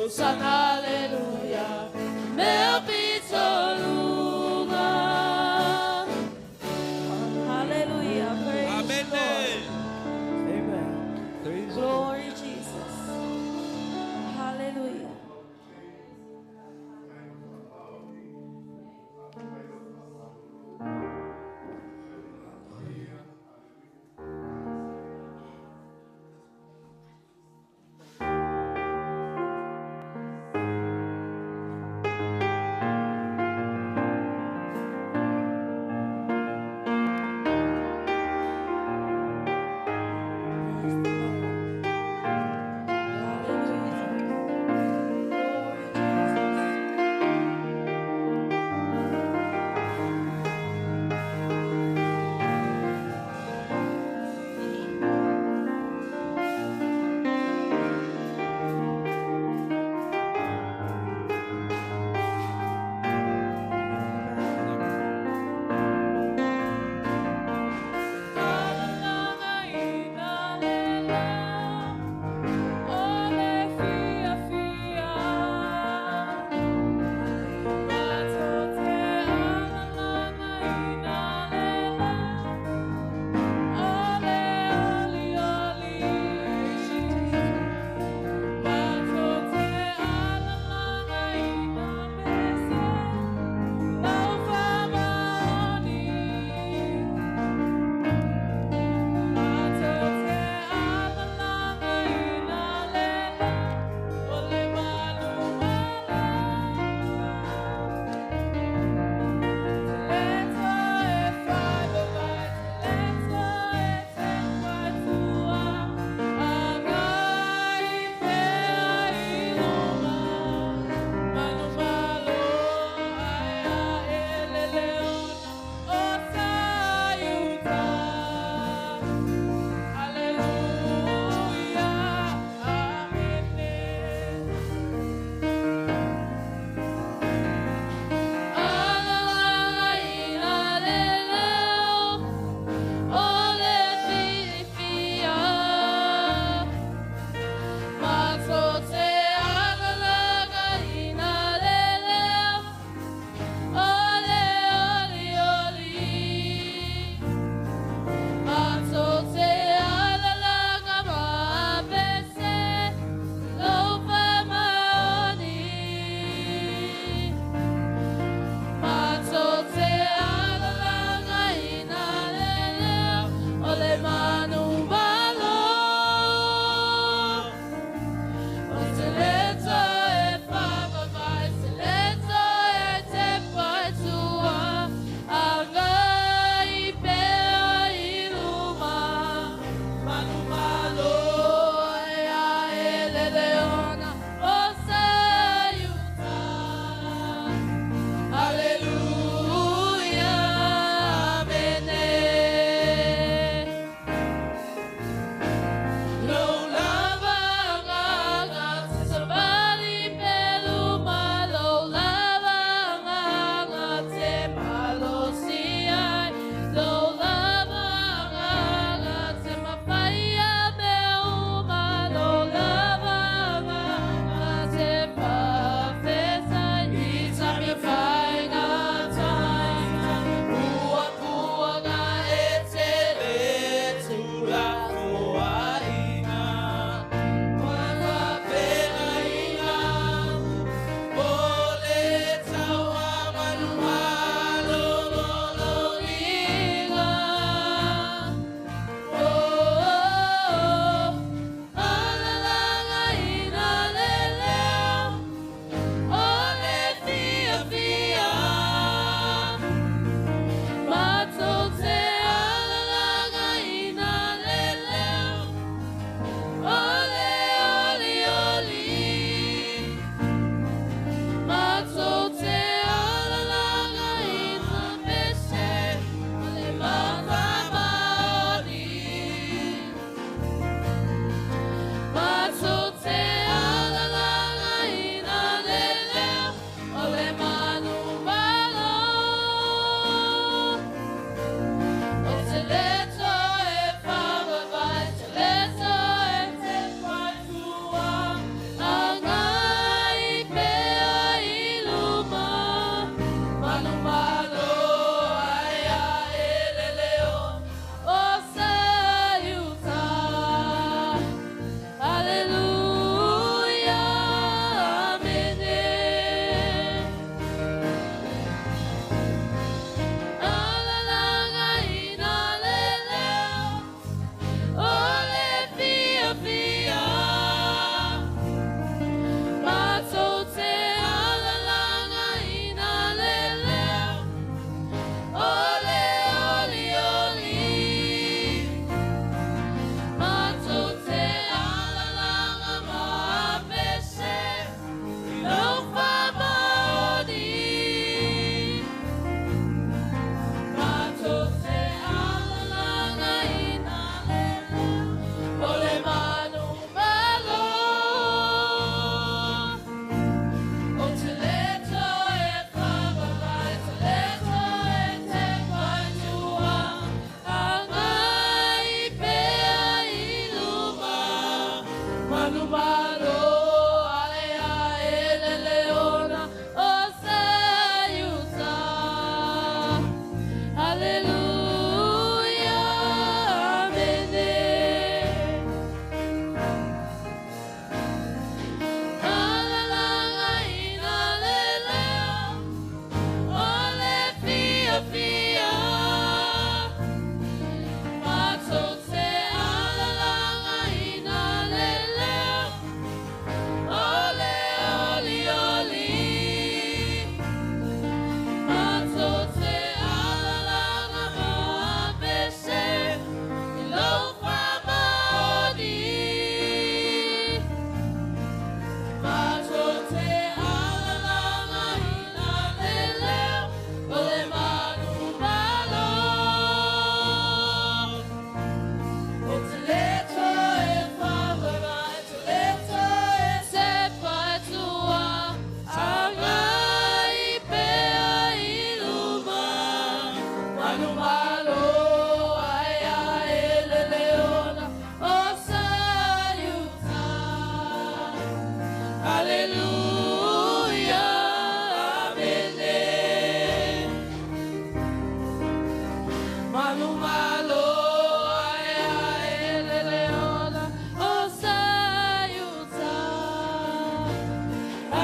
Hosanna, hallelujah. Mea pito luga. Hallelujah. Praise Amen. the Lord. Amen. Praise the Lord. Glory Jesus. Hallelujah.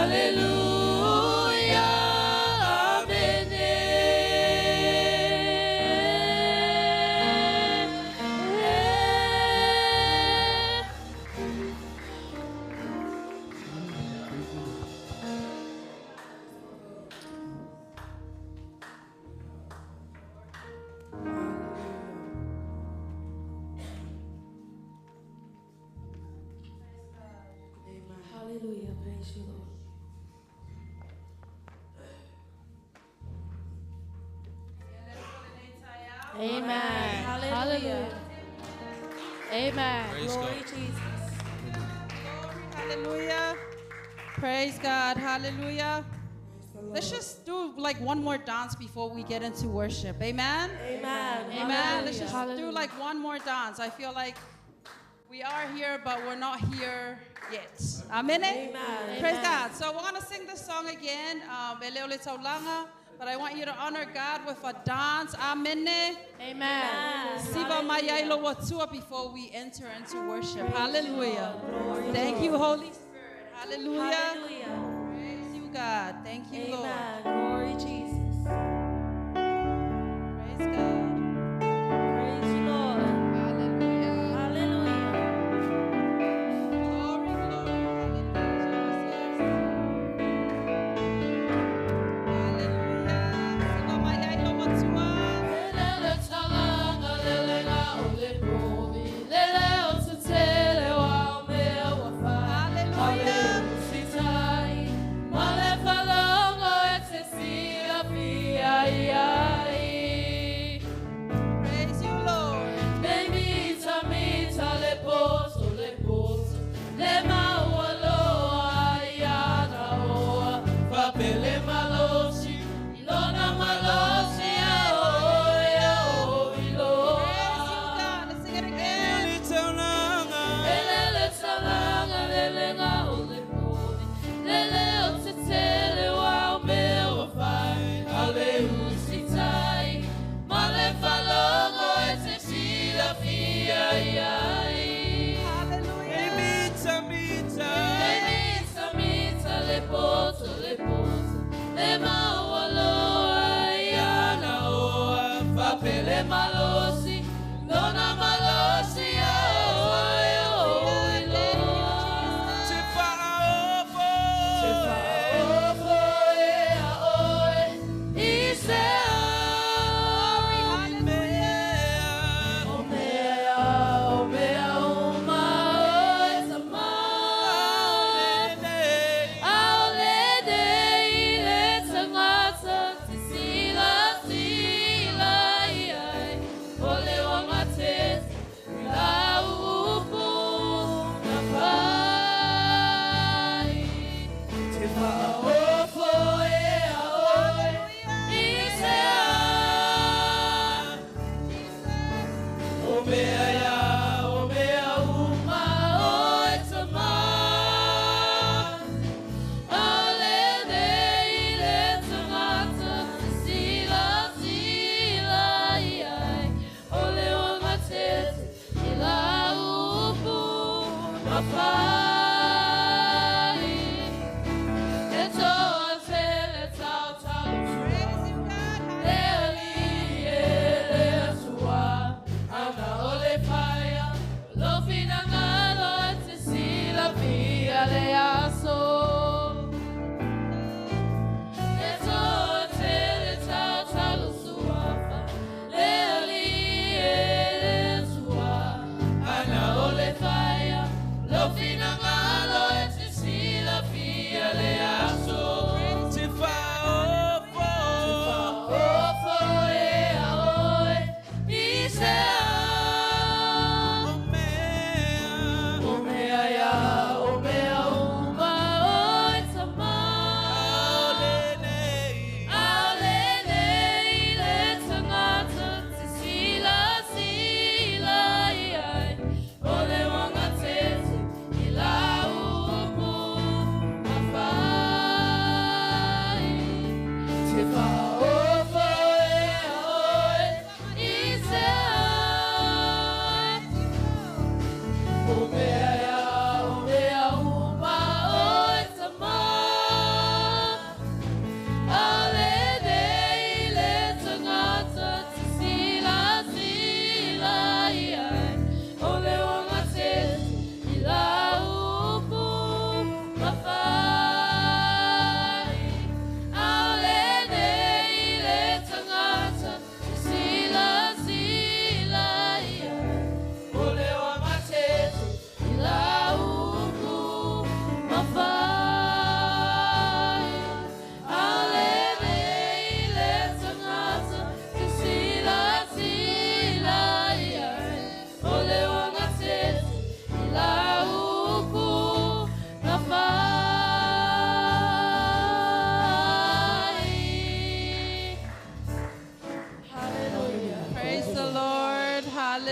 Hallelujah. Amen. Hallelujah. Praise you, Lord. Amen. Hallelujah. Amen. Praise Glory, God. Jesus. Hallelujah. Praise God. Hallelujah. Let's just do like one more dance before we get into worship. Amen. Amen. Amen. Let's just do Hallelujah. like one more dance. I feel like we are here, but we're not here yet. Amen. Amen. Praise God. So we're going to sing this song again, Ele Ole Taulanga, but I want you to honor God with a dance. Amen. Amen. Siva Mayailo Watua before we enter into worship. Hallelujah. Thank you, Holy Spirit. Hallelujah. Hallelujah. Praise you, God. Thank you, Lord. Amen. Glory, Jesus. Praise God. Praise you, Lord. Hallelujah. Hallelujah. Glory, glory. Hallelujah, Jesus. Hallelujah. Siva Mayailo Watua. Lele talanga, lele na ole provi, lele o te tele wa o mea wa whai. Hallelujah. Sitai, male falongo e te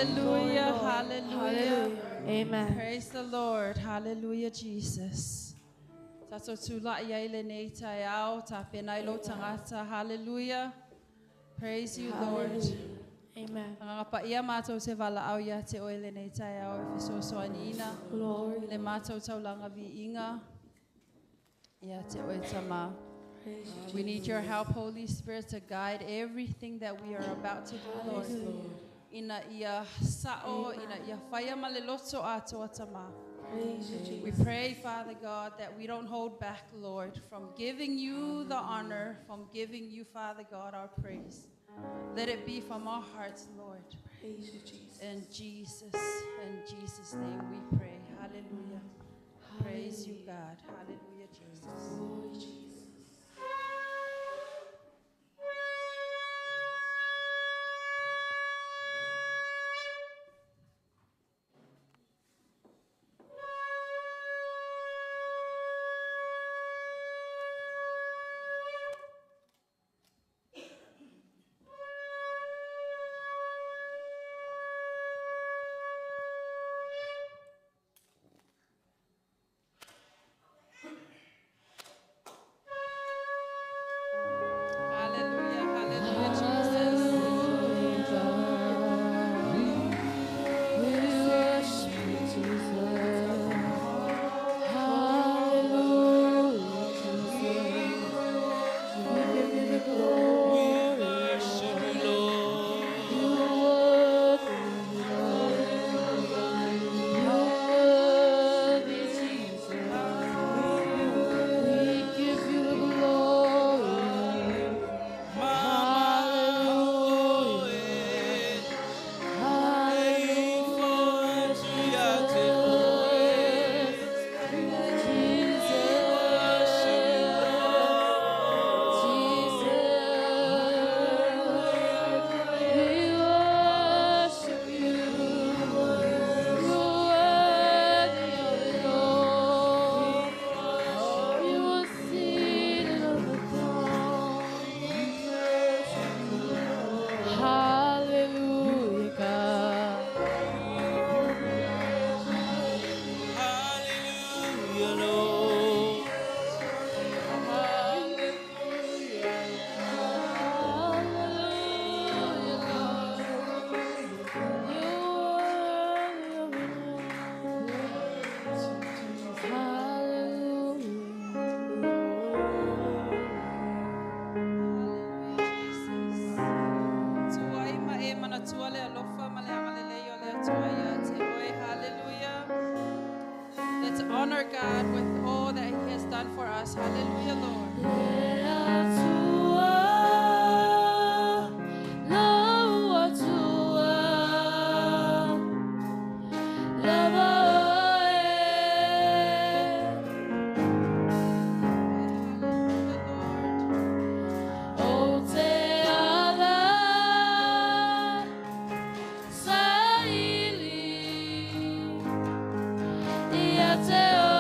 Hallelujah. Hallelujah. Hallelujah. Amen. Praise the Lord. Hallelujah, Jesus. Tato tula ia i le nei tai ao, ta penai lo tangata. Hallelujah. Praise you, Lord. Amen. Anganga pa ia mātou te wala au ia te oe le nei tai ao e fesoasoani ina. Glory. Le mātou taulanga viiga. Ia te oe tama. Praise you, We need your help, Holy Spirit, to guide everything that we are about to do, Lord. Ina ia sao, ina ia whaia ma le loto atoa tama. Praise you, Jesus. We pray, Father God, that we don't hold back, Lord, from giving you the honor, from giving you, Father God, our praise. Let it be from our hearts, Lord. Praise you, Jesus. In Jesus' name we pray. Hallelujah. Praise you, God. Hallelujah, Jesus. Glory, Jesus. Hallelujah, hallelujah, Jesus. We worship you, Jesus. Hallelujah, Jesus. We give you the glory. We worship you, Lord. You are worthy, Lord. You are worthy, Jesus. We give you the glory. Hallelujah. Hallelujah, God. Hallelujah, Lord. Hallelujah, Lord. You are worthy of it all. Hallelujah. Hallelujah, Jesus. Tuai ma e mana tua le alofa ma le agalelei o le atua ia te oe. Hallelujah. Let's honor God with all that He has done for us. Hallelujah, Lord. Hallelujah, Lord. Te oe.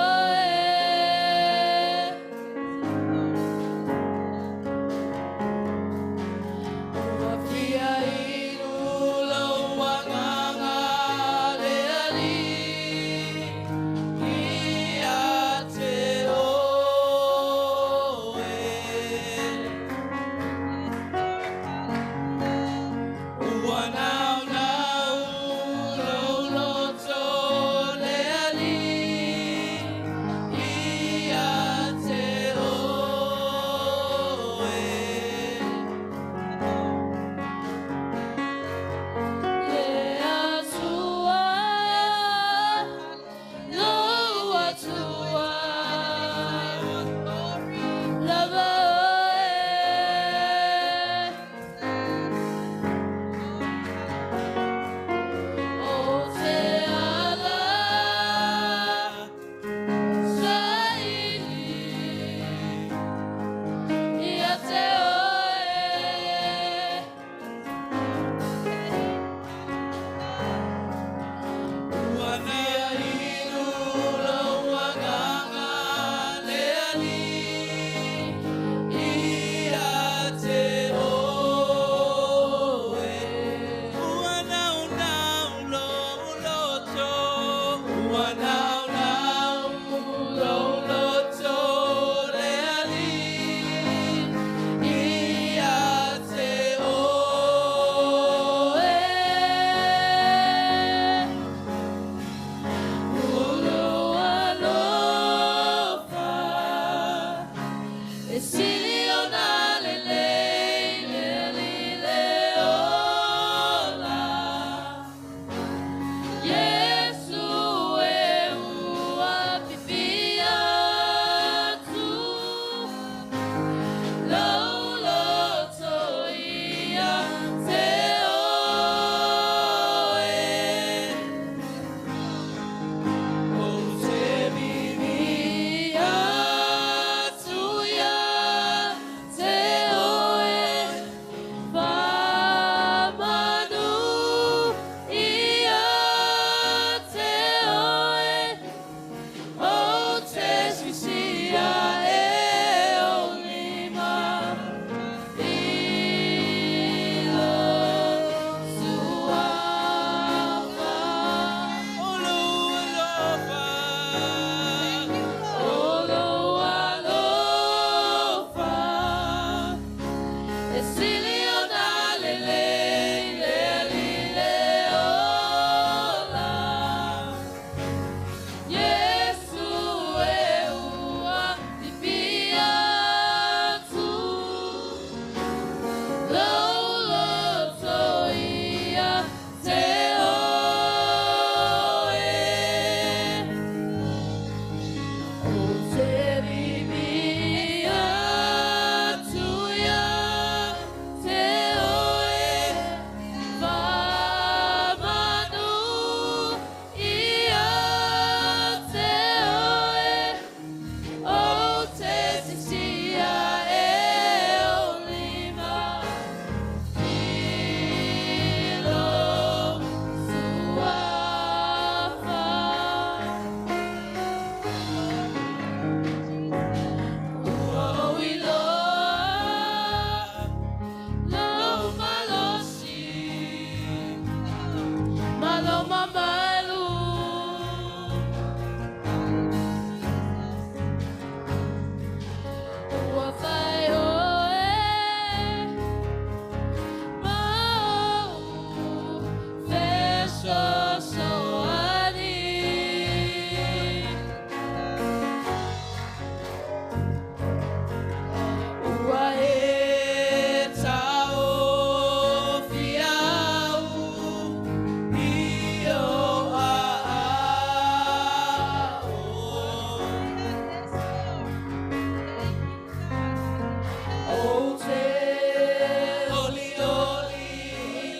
sili ona lelei le alii le ola. Iesu e ua fifi atu, lou loto ia te oe. Ou te Vivia tuia te oe, whamanu ia te oe, o te sisia e o lima i lo suafa. Olu alofa. Olo alofa, e sili ona lelei le alii le ola. Iesu e ua fifi atu, lou loto ia te oe. O te vivi atu ia te oe, whamanu ia te oe, o te sisia e o lima i lo suafa. Ua ou iloa lou malosi, ma lou mamalu. Ua fai oe ma ou fesoasoani. Ua e taofi au i o aao. Yes, Lord. Thank you, God. O te Oli oli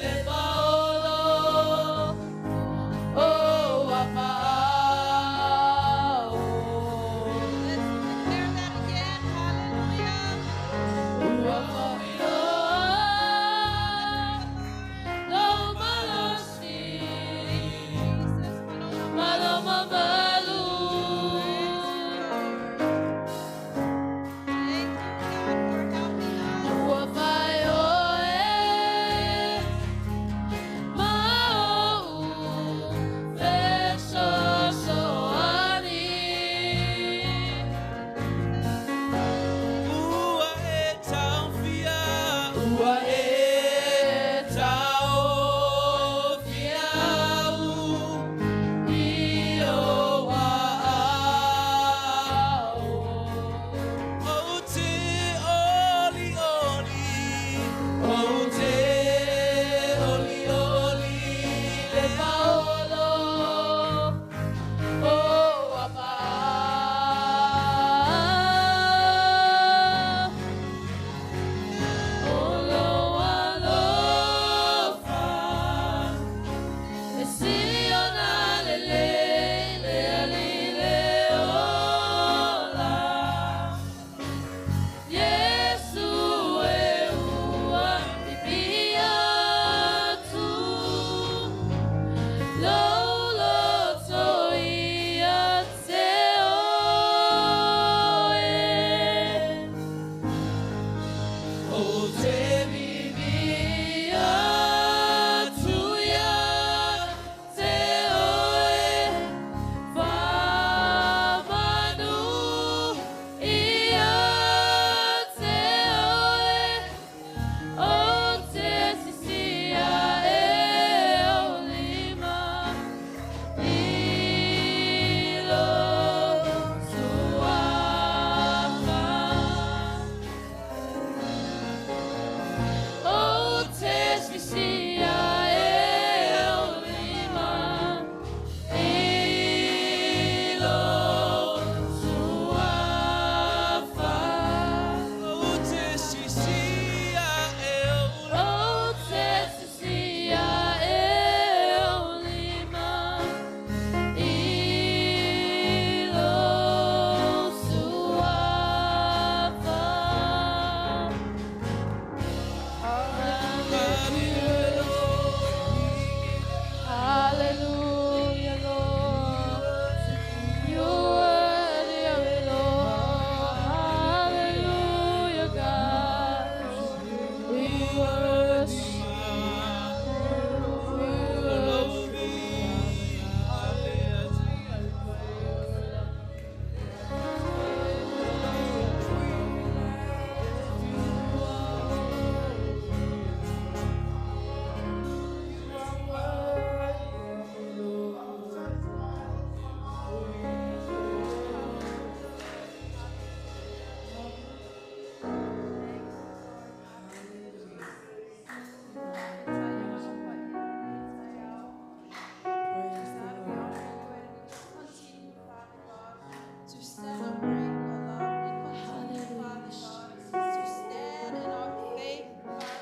le paolo, o apao. Let's declare that again. Hallelujah. Ua iloa lou malosi, Jesus, ma lou mamalu. Thank you, God, for helping us. Ua fai oe ma ou fesoasoani. Ua e taofia, ua e taofi au i o aao. O te oli oli, o te oli oli le Paolo, o apa. Olo alofa, e sili ona lelei le alii le ola. Iesu e ua fifi atu, lou loto ia te oe. O te Vivi atu ia te oe, whamanu ia te oe, o te sisia e o lima i lo suafa.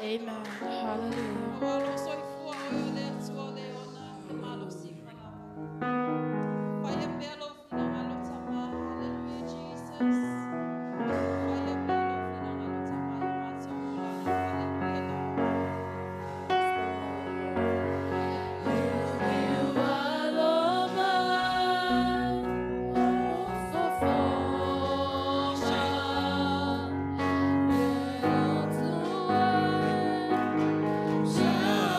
Amen. Hallelujah. Ua lou soifua oe o le Atua o le ona le malosi ma lava. Faia pea lou finagalo Tamā. Hallelujah, Jesus. Faia pea lou finagalo Tamā i o matou olaga. Hallelujah, Lord. Yeah.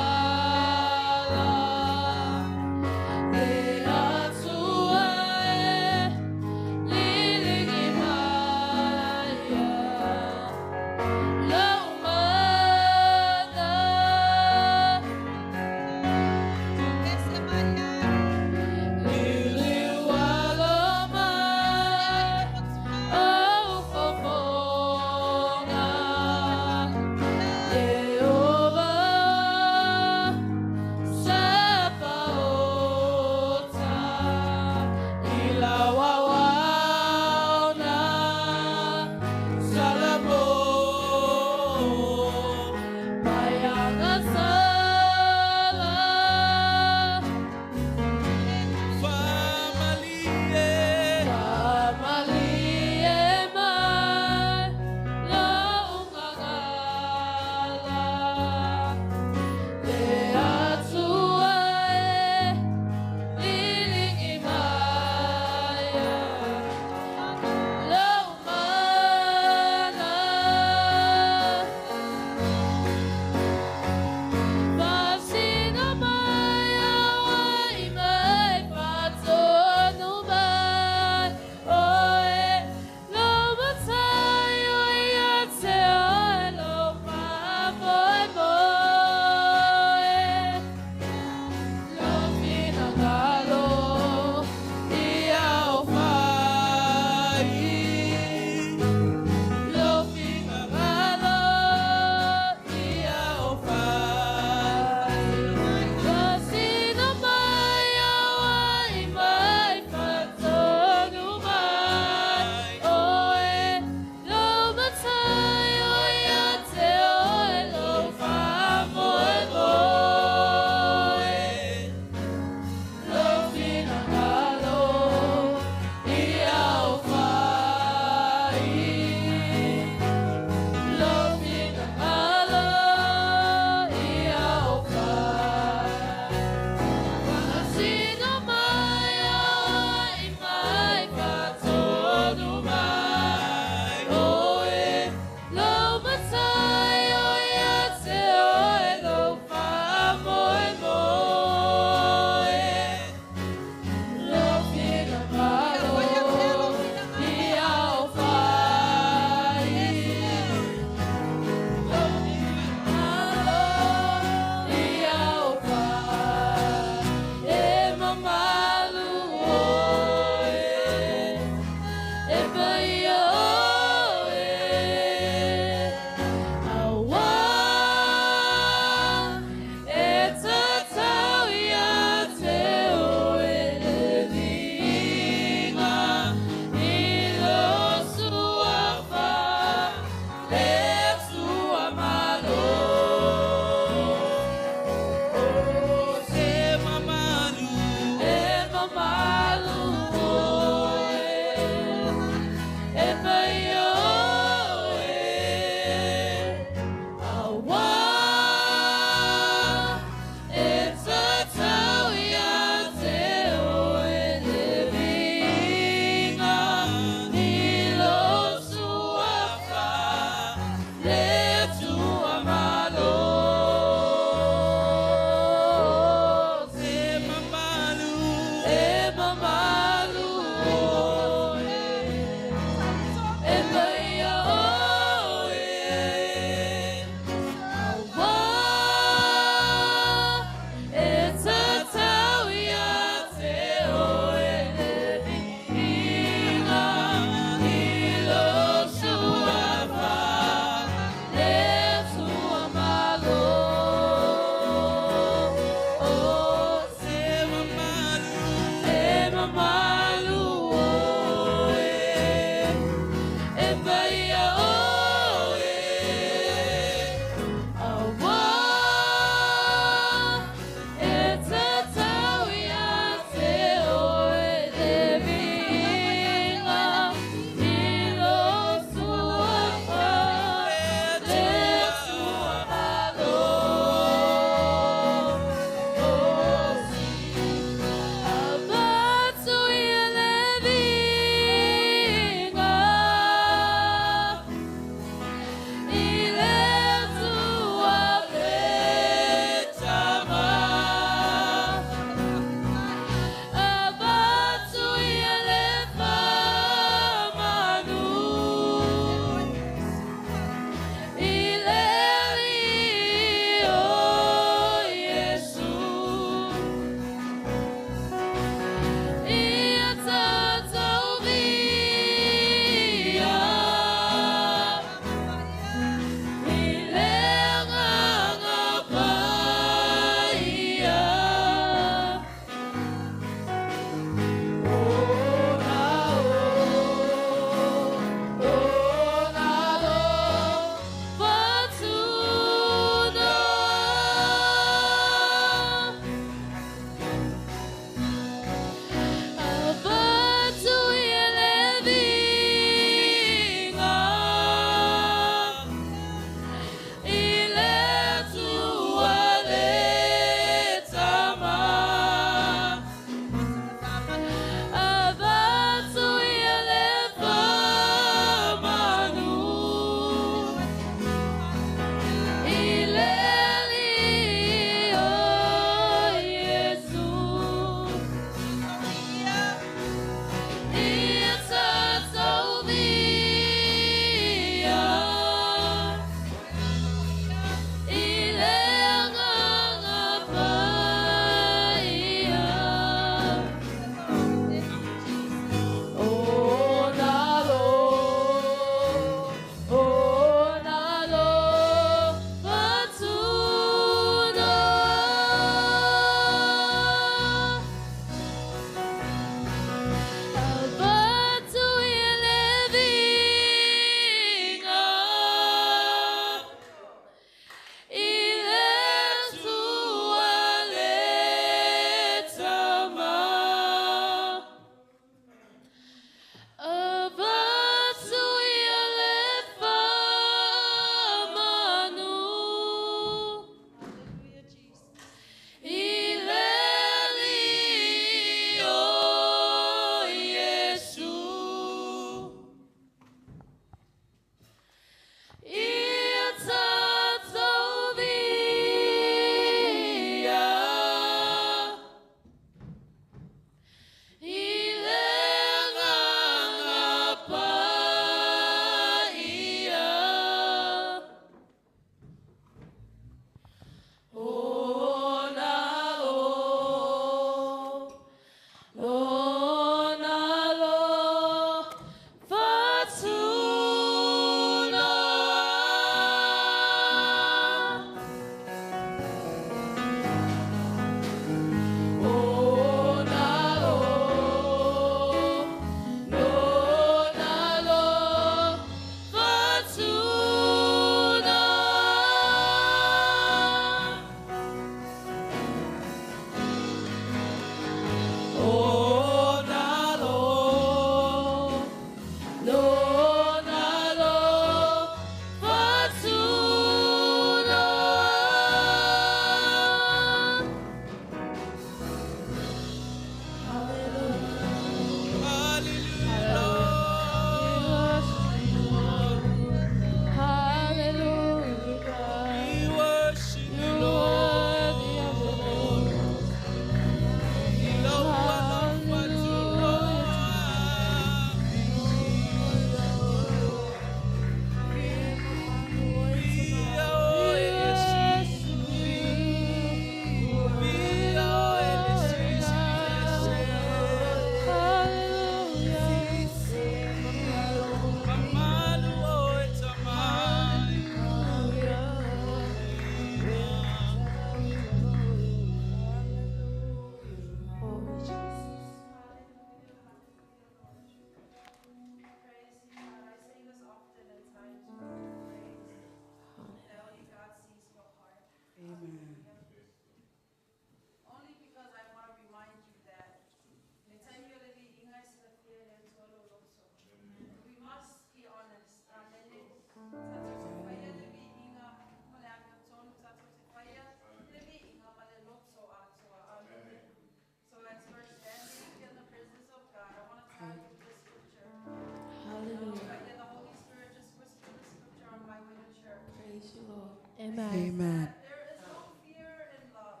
Amen. Amen. There is no fear in love.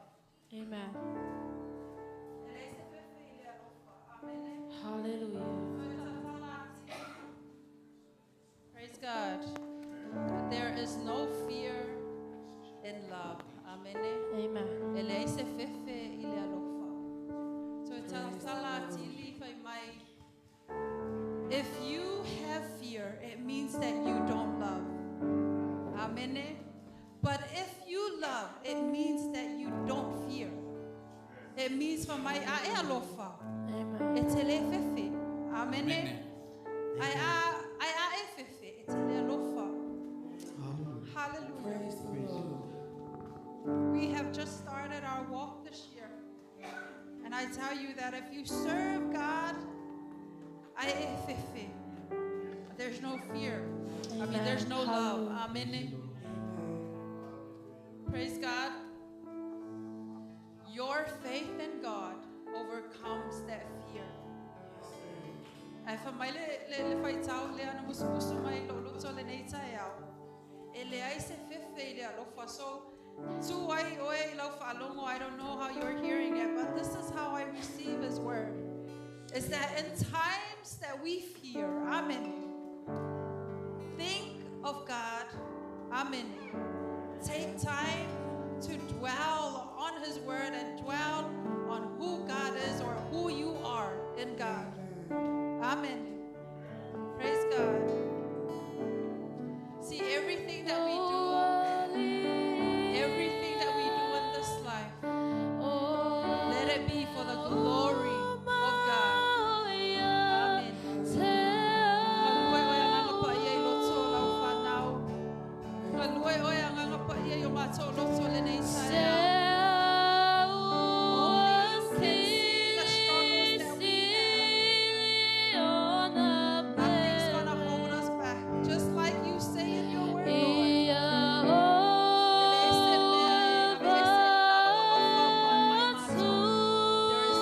Amen. E leai se fefe I le alofa. Amen. Hallelujah. Praise God. There is no fear in love. Amen. Amen. E leai se fefe I le alofa. So e talatala atili fai mai. If you have fear, it means that you don't love. Amen. But if you love, it means that you don't fear. It means for my a e alofa. Amen. E te le fefe. Amen. Amen. Ai a ai a e fefe, e te le alofa. Hallelujah. Praise the Lord. We have just started our walk this year. And I tell you that if you serve God, ai e fefe, there's no fear. I mean, there's no love. Amen. Praise God. Your faith in God overcomes that fear. Ai fa mai le le le faitau le ana musumusu mai lo loto le nei taeao. E le ai se fefe I le alofa. So, tu ai oe I lau whaalongo, I don't know how you're hearing it, but this is how I receive His word. Is that in times that we fear, amen, think of God, amen. Take time to dwell on His word and dwell on who God is or who you are in God. Amen. Praise God. See, everything that we do, everything that we do in this life, let it be for the glory of God. Amen. Ngalue oe anganga paia I loto o lau whanau. Ngalue oe anganga paia I o mātou loto le nei taeao. Only you can see the struggles that we have. Nothing's gonna hold us back. Just like you say in your word, Lord. There is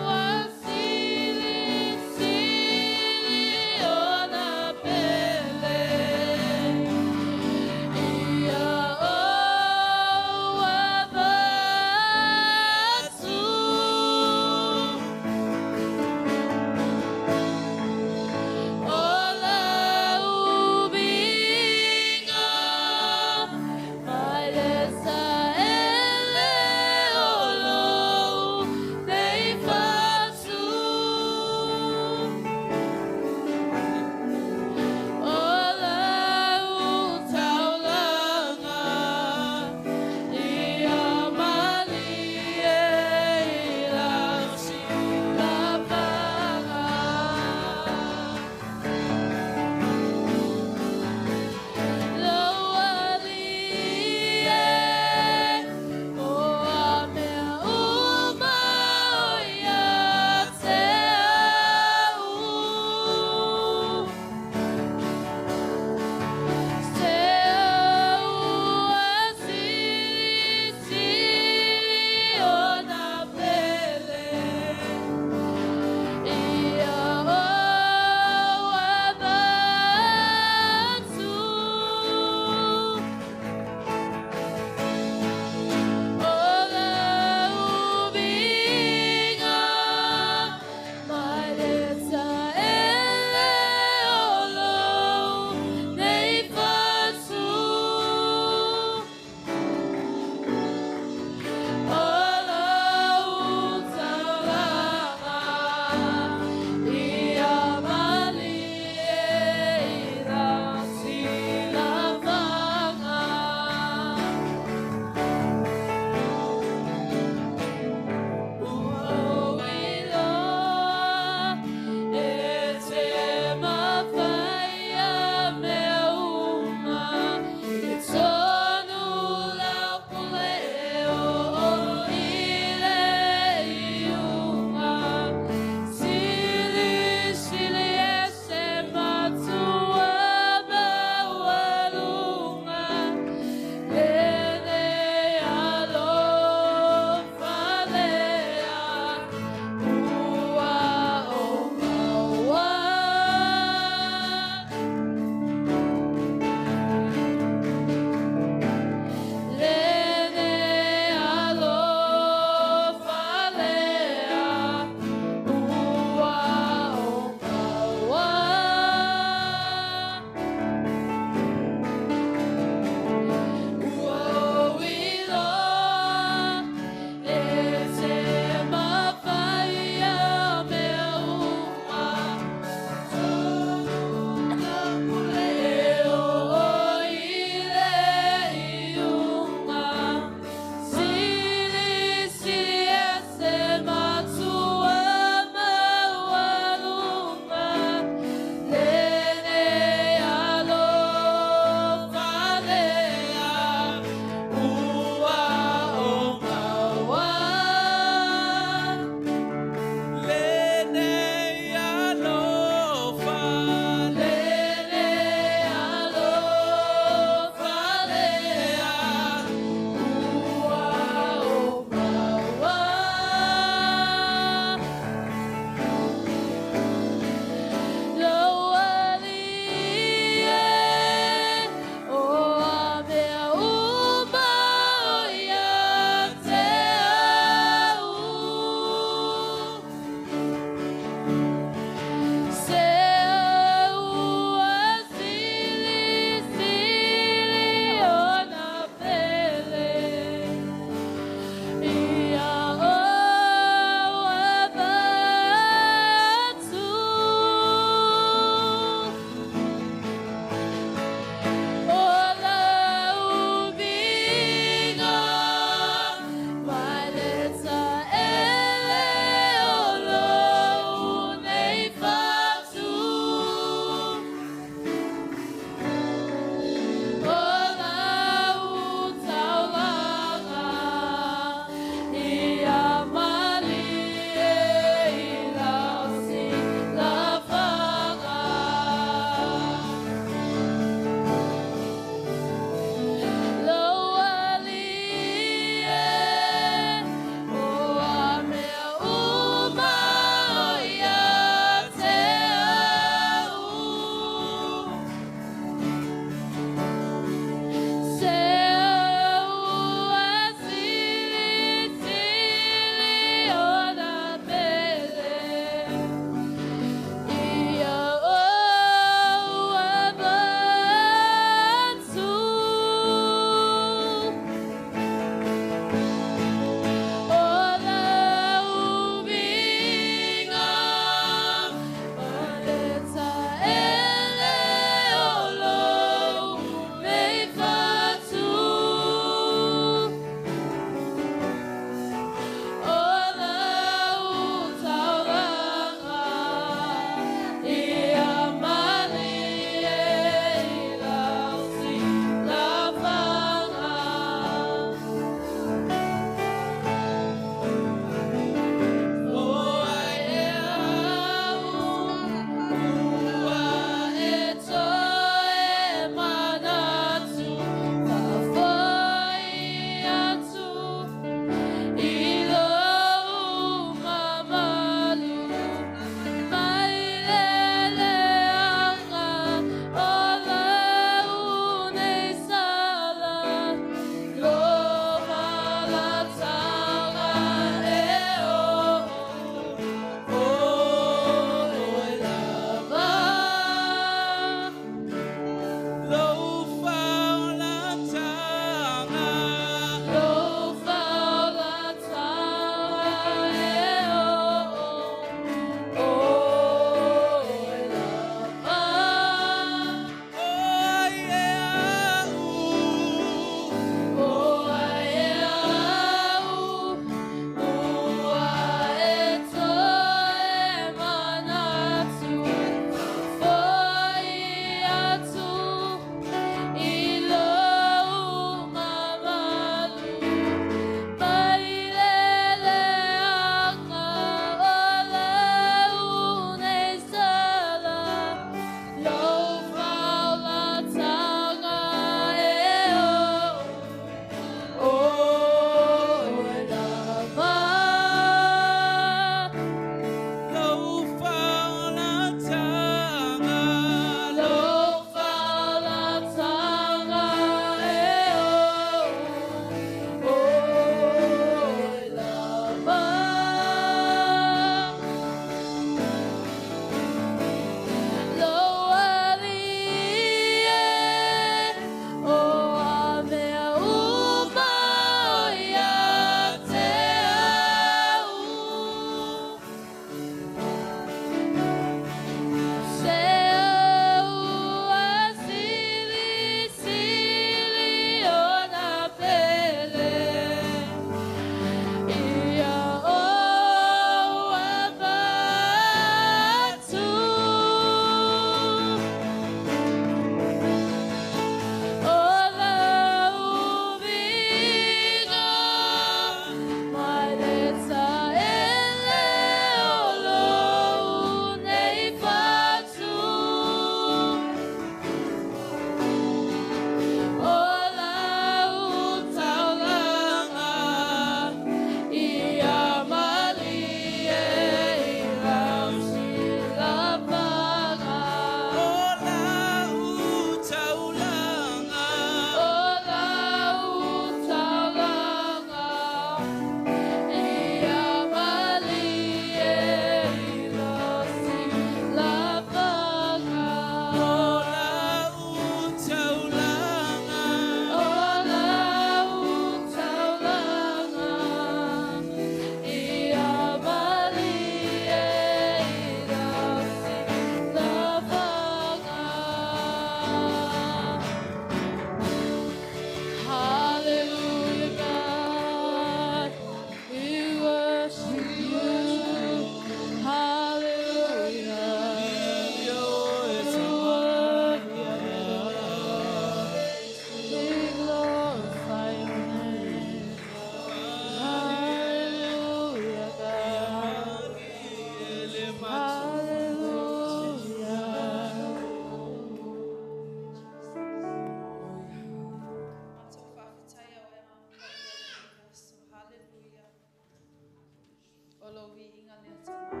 lou viiga lea Tamā.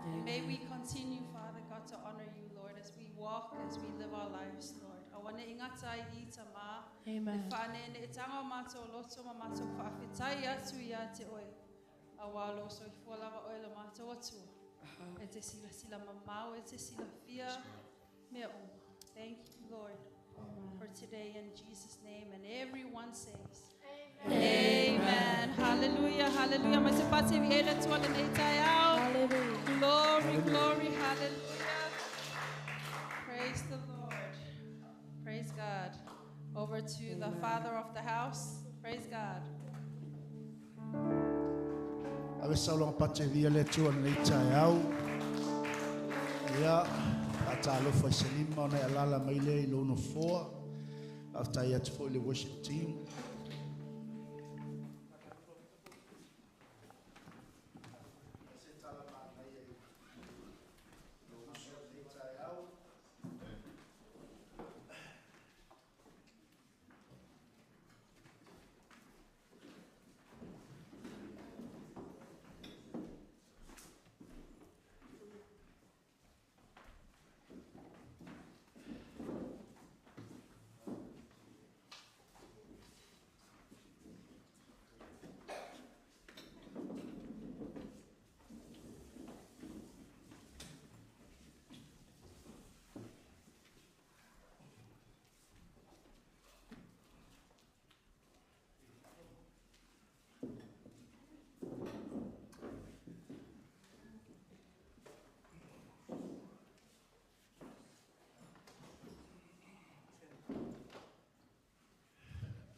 And may we continue, Father God, to honor you, Lord, as we walk, as we live our lives, Lord. Aua ne i gata ai i i, Tamā, le Amen. faaneeneetaga o matou loto ma matou faafetai atu iā te oe, auā o lou soifua lava oe lo matou Atua. E te silasila mamao, e te silafia mea uma. Thank you, Lord, for today in Jesus' name. And everyone says, Amen. Amen. Hallelujah, hallelujah. Mai se pate vi ele tua le nei taeao. Hallelujah. Glory, glory, hallelujah. Praise the Lord. Praise God. Over to the father of the house. Praise God. Ave sauloga pate via le Atua i lenei taeao. Ia, faatalofa i se lima ona e alaala mai lea i lou nofoa. Faafetai atu foi i le worship team. Se tala manaia i lou uso i lenei taeao.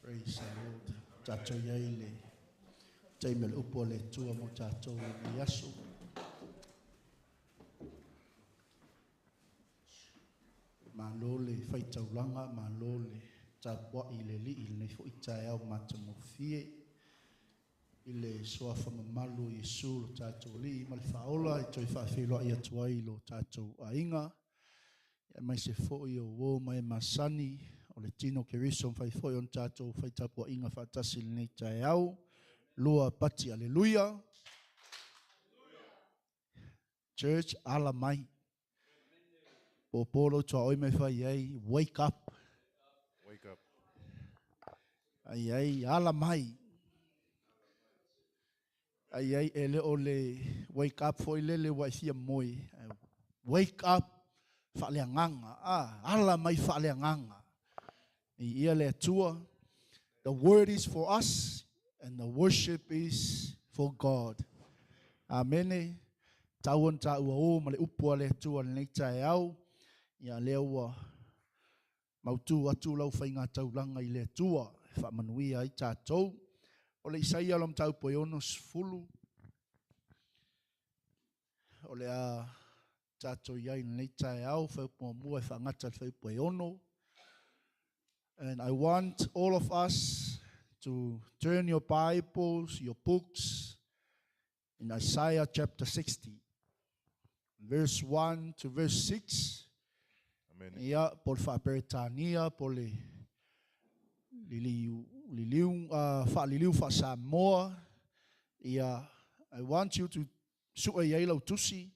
Praise the Lord. Tatou i ai le taimi o le upu a le Atua mo tatou i lenei aso. Malo le faitaulaga, malo le tapuai i le Alii i lenei foi taeao matagofie i le suafa mamalu o Iesu lo tatou Alii ma le Faaola e toe faafeiloai atu ai i lo tatou aiga, aemaise foi o uo ma e masani o le tino Keriso mafai foi ona tatou faitapuaiga faatasi i lenei taeao. Lua pati aleluia. Church, ala mai. Pōpō lou tuaoi ma e fai ai, wake up. Wake up. Ai ai, ala mai. Ai ai, e le o le wake up foi lele ua e fia moe. Wake up faaleagaga. Ah, ala mai faaleagaga. Viia le Atua. The word is for us and the worship is for God. Amene. Tau ona taua o ma le upu a le Atua i lenei taeao. Ia lea ua mautu atu lau faiga taulaga i le Atua e faamanuia ai tatou. O le Isaia o le mataupu e 60 o le a tatou i ai i lenei taeao, fuaiupu muamua e faagata i le fuaiupu e 6. And I want all of us to turn your Bibles, your books, in Isaiah chapter 60, verse 1 to verse 6. Amen. Ia, po le faa-Peretania, po le liliu, liliu, faaliliu faa-Samoa. Ia, I want you to sue i ai lau tusi,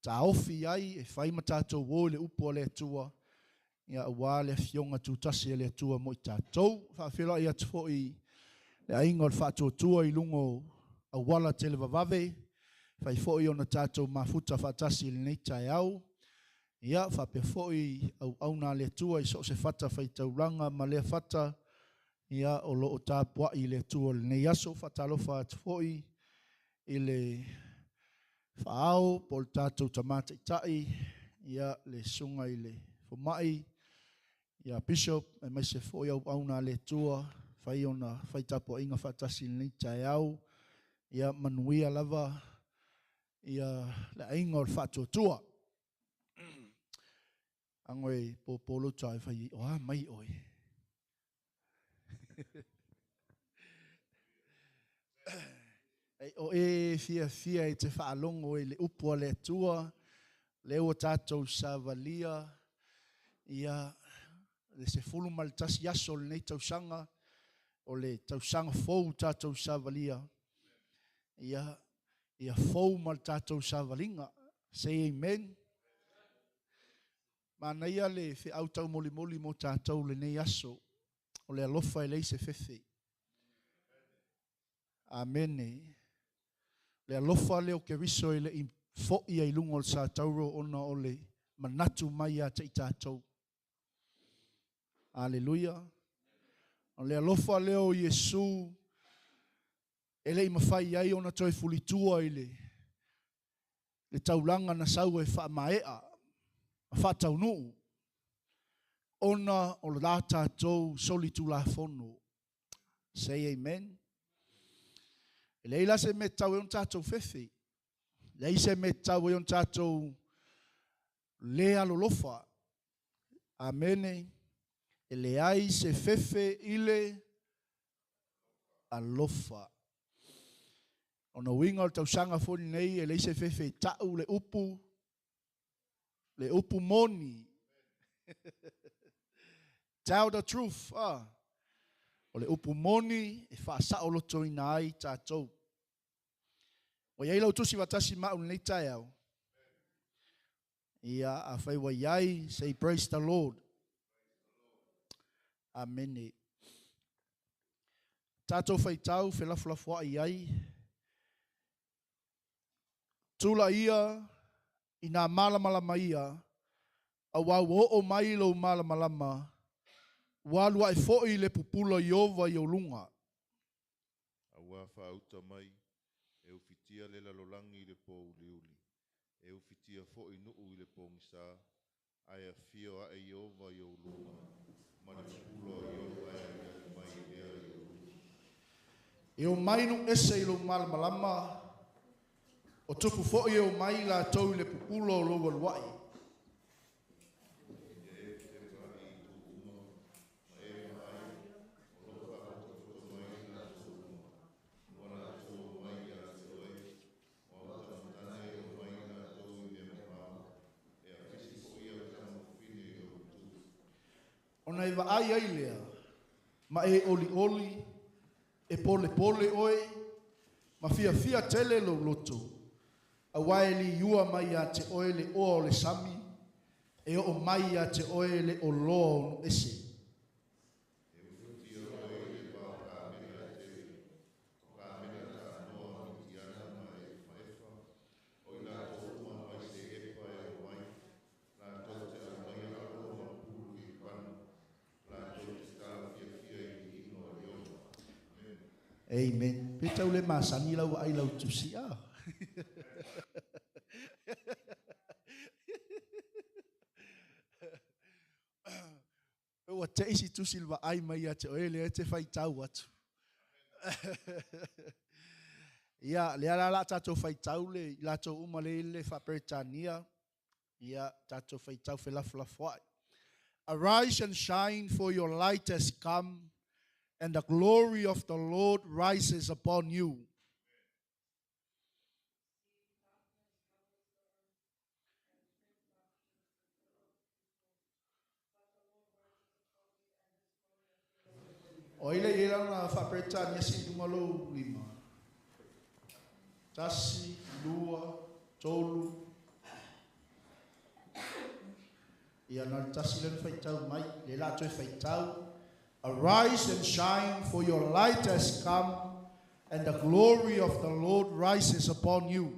taofi ai e fai ma tatou o i le upu a le Atua, ia aua le Afioga tutasi a le Atua mo i tatou. Faafeiloai atu foi i le aiga o le Faatuatua i luga o auala televavave, fai foi ona tatou mafuta faatasi i lenei taeao. Ia, faapea foi auauna a le Atua i so o se fatafaitaulaga ma lea fata, ia, o lo o tapuai i le Atua i lenei aso. Faatalofa atu foi i le Faaao po o le tatou Tama Taitai, ia, le Susuga i le Fomai, ia Bishop, aemaise foi auauna a le Atua, fai ona fai tapuaiga faatasi i lenei taeao. Ia manuia lava ia le aiga o le Faatuatua. Ago e pōpō lou tuaoi fai ai, o a mai oe? Ei, o e fiafia i te faalogo i le upu a le Atua, lea ua tatou savalia ia le 11 aso o lenei tausaga, o le tausaga fou tatou savalia. Ia, Ia fou ma le tatou savaliga. Say amen. Manaia le feau taumolimoli mo tatou lenei aso. O le alofa e leai se fefe. Amene. Le alofa lea o Keriso e le i fo'i ai i luga o le satauro ona o le manatu mai ia te i tatou. Aleluia. O le alofa lea o Iesu e le i mafai ai ona toe fulitua i le le taulaga na sau e faamaea ma faataunuu ona o la tatou solitulafono. Say amen. E leai la se mea e tatau ai ona tatou fefe. Leai se mea e tatau ai ona tatou le alolofa. Amene. E leai se fefe i le alofa. O na uiga o le tausaga foi lenei, e leai se fefe e ta'u le upu moni. Tell the truth. Ah. O le upu moni e faasaolotoina ai tatou. Ua i ai lau tusi faatasi ma au lenei taeao. Ia, afai ua i ai, say praise the Lord. Amene. Tatou faitau felafolafoai ai. Tula ia i nā malamalama ia, auā ua oo mai lou malamalama, ua alu ae foi le pupula o Ieova i ou luga. Auā faauta mai, e ufitia le lalolagi i le pōuliuli, e ufitia foi nuu i le pogisa, ae afio ae Ieova i ou luga, ma le pupula o Ieova e aliali mai lea i ou luga. E omai nuu ese i lou malamalama, o tupu foi e omai latou i le pupula o lou alua'i. Ia e fetepa'i i itu uma, ma e vaai, o lo o faafotofoto mai latou uma. Ua latou omai ia te oe, o au tagata e omai latou i mea mamao, e afisi foi au tamafafine i lou itu. Ona e vaai ai lea, ma e olioli, e polepole oe, ma fiafia tele lou loto, auā e liua mai ia te oe le oa o le sami, e oo mai ia te oe le oloa o nuu ese. E ufitia oe i le va o kamela e tele, o kamela taanoa a Mitiana ma Efa, o i latou uma mai Seepa e omai, latou te aumaia alo ma pulu i panu, latou te tala fiafia i le viiga o Ieova. Amen. Amen. Pe tau le masani lau vaai i lau tusi a. Ua te isi tusi le vaai mai ia te oe lea e te faitau atu. Ia, lea la la tatou faitau le i latou uma le i le faa-Peretania. Ia, tatou faitau felafolafoai. Arise and shine, for your light has come, and the glory of the Lord rises upon you. O ai le i ai lana faa-Peretania sii i luga lou lima? Tasi, lua, tolu. Ia, na o le tasi lea na faitau mai. Lea la a toe faitau. Arise and shine, for your light has come, and the glory of the Lord rises upon you.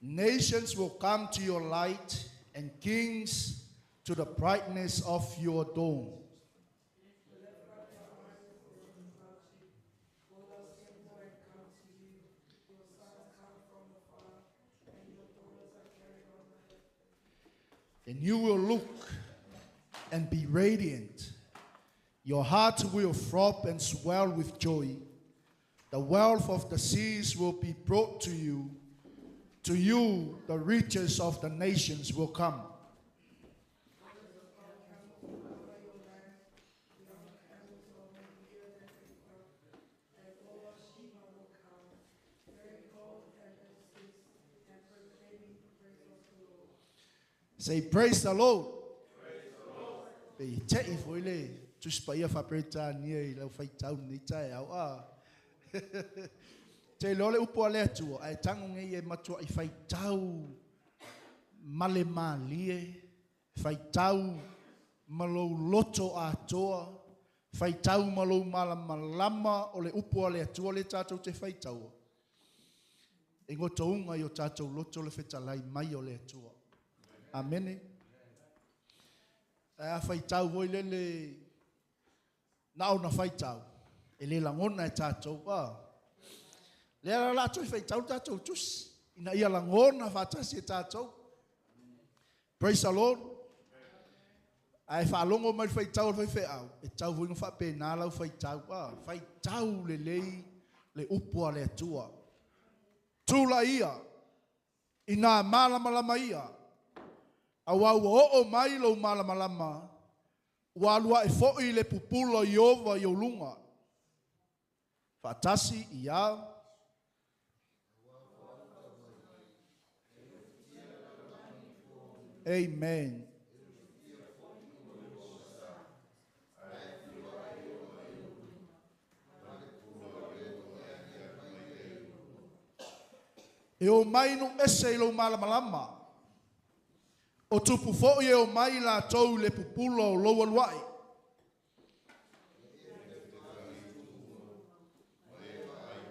Nations will come to your light, and kings to the brightness of your dawn. And you will look and be radiant. Your heart will throb and swell with joy. The wealth of the seas will be brought to you. To you, the riches of the nations will come. Say praise the Lord. Pe i te i foi le Tusi Paia Faa-Peretania i lau faitau lenei taeao. A. Te iloa le upu a le Atua, ae tago nei e matuai faitau ma le malie, faitau ma lou loto atoa, faitau ma lou malamalama o le upu a le Atua lea tatou te faitaua. E gotouga i o tatou loto le fetalai mai o le Atua. Amene. Ae a faitau foi lele na ona faitau, e le lagona e tatou. A. Lea la o le a toe faitau le tatou tusi, ina ia lagona faatasi e tatou. Praise the Lord. Ae faalogo mai le faitau a le faifeau, e tatau foi ona faapena lau faitau. A, faitau lelei le upu a le Atua. Tula ia, ina malamalama ia, auā ua oo mai lou malamalama, ua alu ae foi le pupula o Ieova i ou luga. Faatasi ia. Amen. E omai nuu ese i lou malamalama, o tupu foi e omai latou i le pupula o lou alu ae.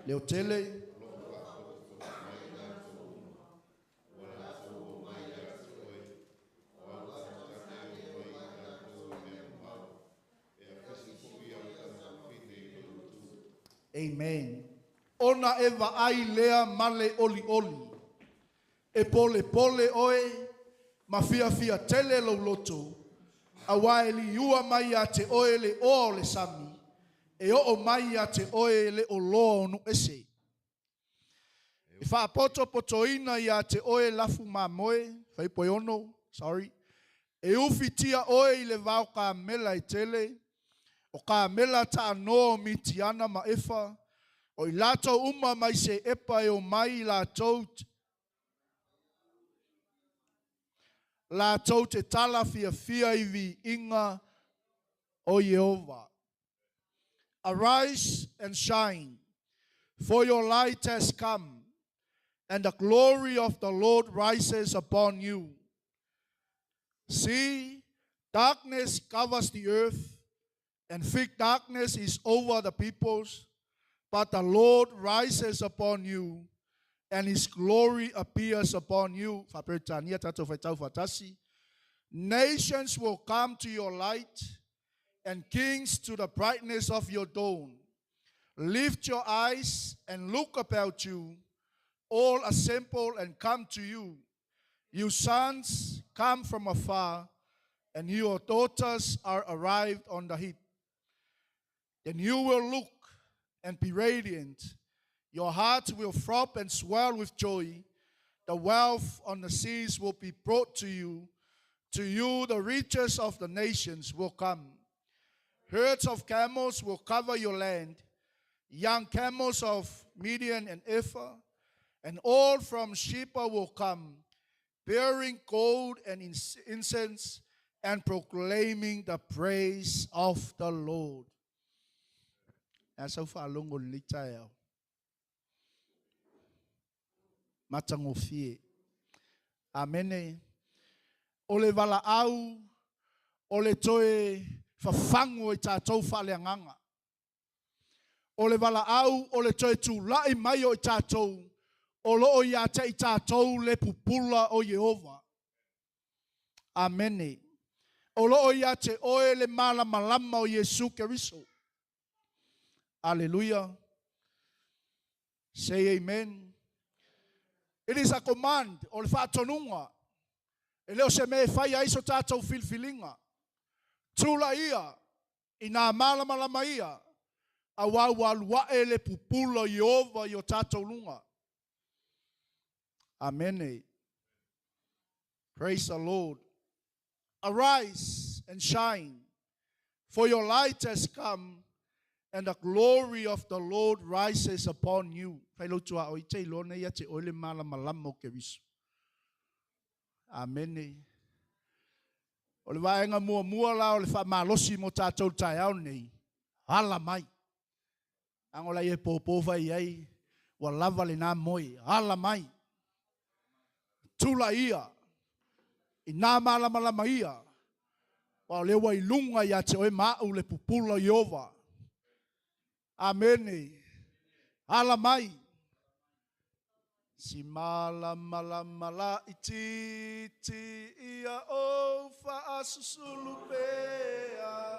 Leotele. Amen. Ona e vaai lea ma le olioli, e polepole oe ma fiafia tele lou loto, auā e liua mai ia te oe le oa o le sami, e oo mai ia te oe le oloa o nuu ese. E faapotopotoina ia te oe lafu mamoe, fuaiupu e 6, sorry, e ufitia oe i le vao kamela e tele, o kamela taanoa o Mitiana ma Efa, o i latou uma mai se epa e omai latou latou te tala fiafia i viiga o Ieova. Arise and shine, for your light has come, and the glory of the Lord rises upon you. See, darkness covers the earth, and thick darkness is over the peoples, but the Lord rises upon you, and his glory appears upon you. Faaperetania tatou faitau faatasi. Nations will come to your light, and kings to the brightness of your dawn. Lift your eyes and look about you. All assemble and come to you. You sons come from afar, and your daughters are arrived on the heap. Then you will look and be radiant. Your heart will throb and swell with joy. The wealth on the seas will be brought to you. To you, the riches of the nations will come. Herds of camels will cover your land, young camels of Midian and Ephah, and all from Sheba will come, bearing gold and incense and proclaiming the praise of the Lord. A sau faalogo lenei taeao. Matagofie. Amene. O le valaau o le toe fafagu o i tatou faaleagaga. O le valaau o le toe tulai mai o i tatou o loo ia te i tatou le pupula o Ieova. Amene. O loo ia te oe le malamalama o Iesu Keriso. Aleluia. Say amen. It is a command, o le faatonuga. E le o se mea e fai ai so tatou filifiliga. Tula ia, ina malamalama ia, auā ua alu ae le pupula o Ieova i o tatou luga. Amene. Praise the Lord. Arise and shine, for your light has come, and the glory of the Lord rises upon you. Fai lou tuaoi te iloa nei ia te oe le malamalama o Keriso. Amene. O le vaega muamua la o le faamalosi mo tatou i le taeao lenei, ala mai. Leaga o la e pōpō fai i ai, ua lava lena moe, ala mai. Tula ia, i nā malamalama ia, aua o lea ua i luga ia te oe ma au le pupula o Ieova. Amene. Ala mai. Si malamalama laitiiti ia ou faasusulu pea.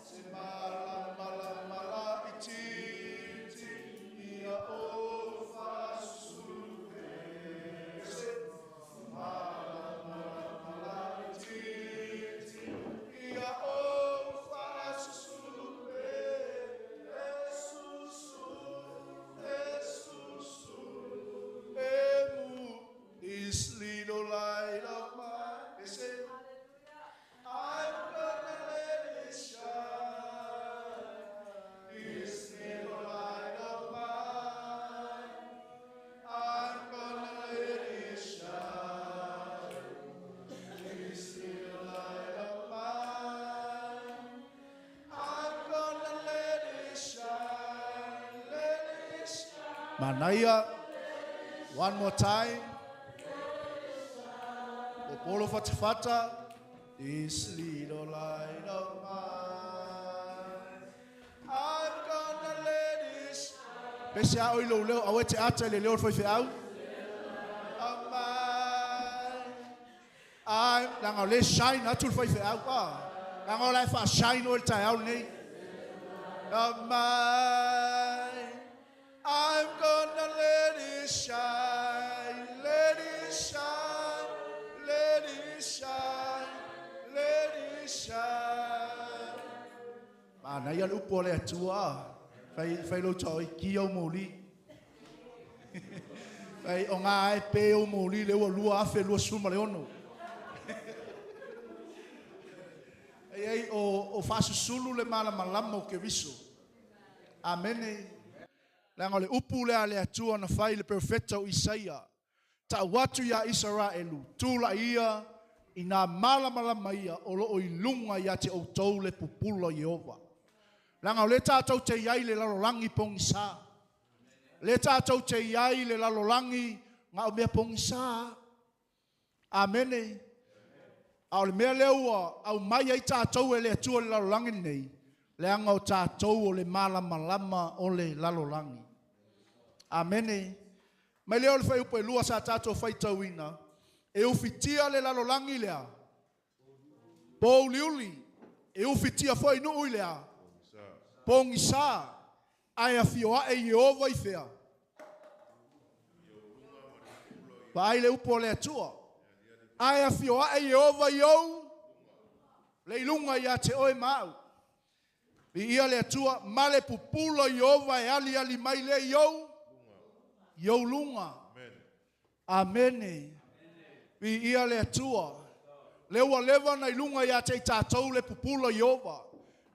Si malamalama laitiiti ia ou faasusulu pea. Si malamalama laitiiti ia ou faasusulu pea. E susu, e susu, e mu, this little light of mine. They say, I'm gonna let it shine. This little light of mine. I'm gonna let it shine. This little light of mine. I'm gonna let it shine, let it shine. Manaia, one more time. Popolo fatafata. This little light of mine. I'm gonna let it shine. Pese a oi lou leo, aua e te ata i le leo o le faifeau. Of mine. I'm, leaga o lea e shine atu le faifeau. Ah, leaga o la e faa-shine oe i le taeao lenei. Of mine. I'm gonna let it shine, let it shine, let it shine, let it shine. Manaia le upu a le Atua. Fai, fai lou tao i ki au moli. Fai o ngā ae pe au moli le ua 2026. Ai ai o, o faasusulu le malamalama o Keriso. Amene. Leaga o le upu lea a le Atua na fai i le perofeta o Isaia, Tau atu iā Isaraelu, Tulai ia i nā malamalama ia o lo o i luga iā te outou le pupula o Ieova. Leaga o lea tātou te i ai i le lalolagi pogisa. Lea tātou te i ai i le lalolagi na o mea pogisa. Amene. A o le mea lea ua aumai ai tatou e le Atua i le lalolagi lenei, leaga o tatou o le malamalama o le lalolagi. Amene. Mai lea o le fuaiupu e 2 sa tatou faitauina, e ufitia le lalolagi lea, pouliuli, e ufitia foi nuu i lea, pogisa, ae afio ae Ieova i fea? Vaai le upu a le Atua. Ae afio ae Ieova i ou le i luga ia te oe ma au. Viia le Atua, ma le pupula Ieova e aliali mai lea i ou, i ou luga. Amene. Viia le Atua. Lea ua leva ona i luga ia te i tatou le pupula Ieova.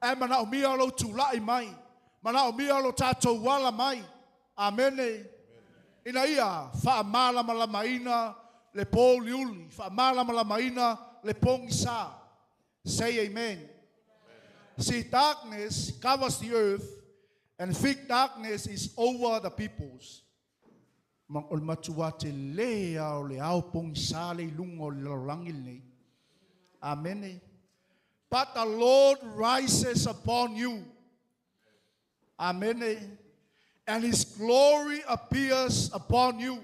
Ae manaomia lou tulai mai. Manaomia lo tatou ala mai. Amene. Ina ia faamalamalamaina le pōuliuli, faamalamalamaina le pogisa. Say amen. See, darkness covers the earth and thick darkness is over the peoples. Ma o le matua tele lava o le ao pogisa le i luga o le lalolagi lenei. Amene. But the Lord rises upon you. Amene. And his glory appears upon you.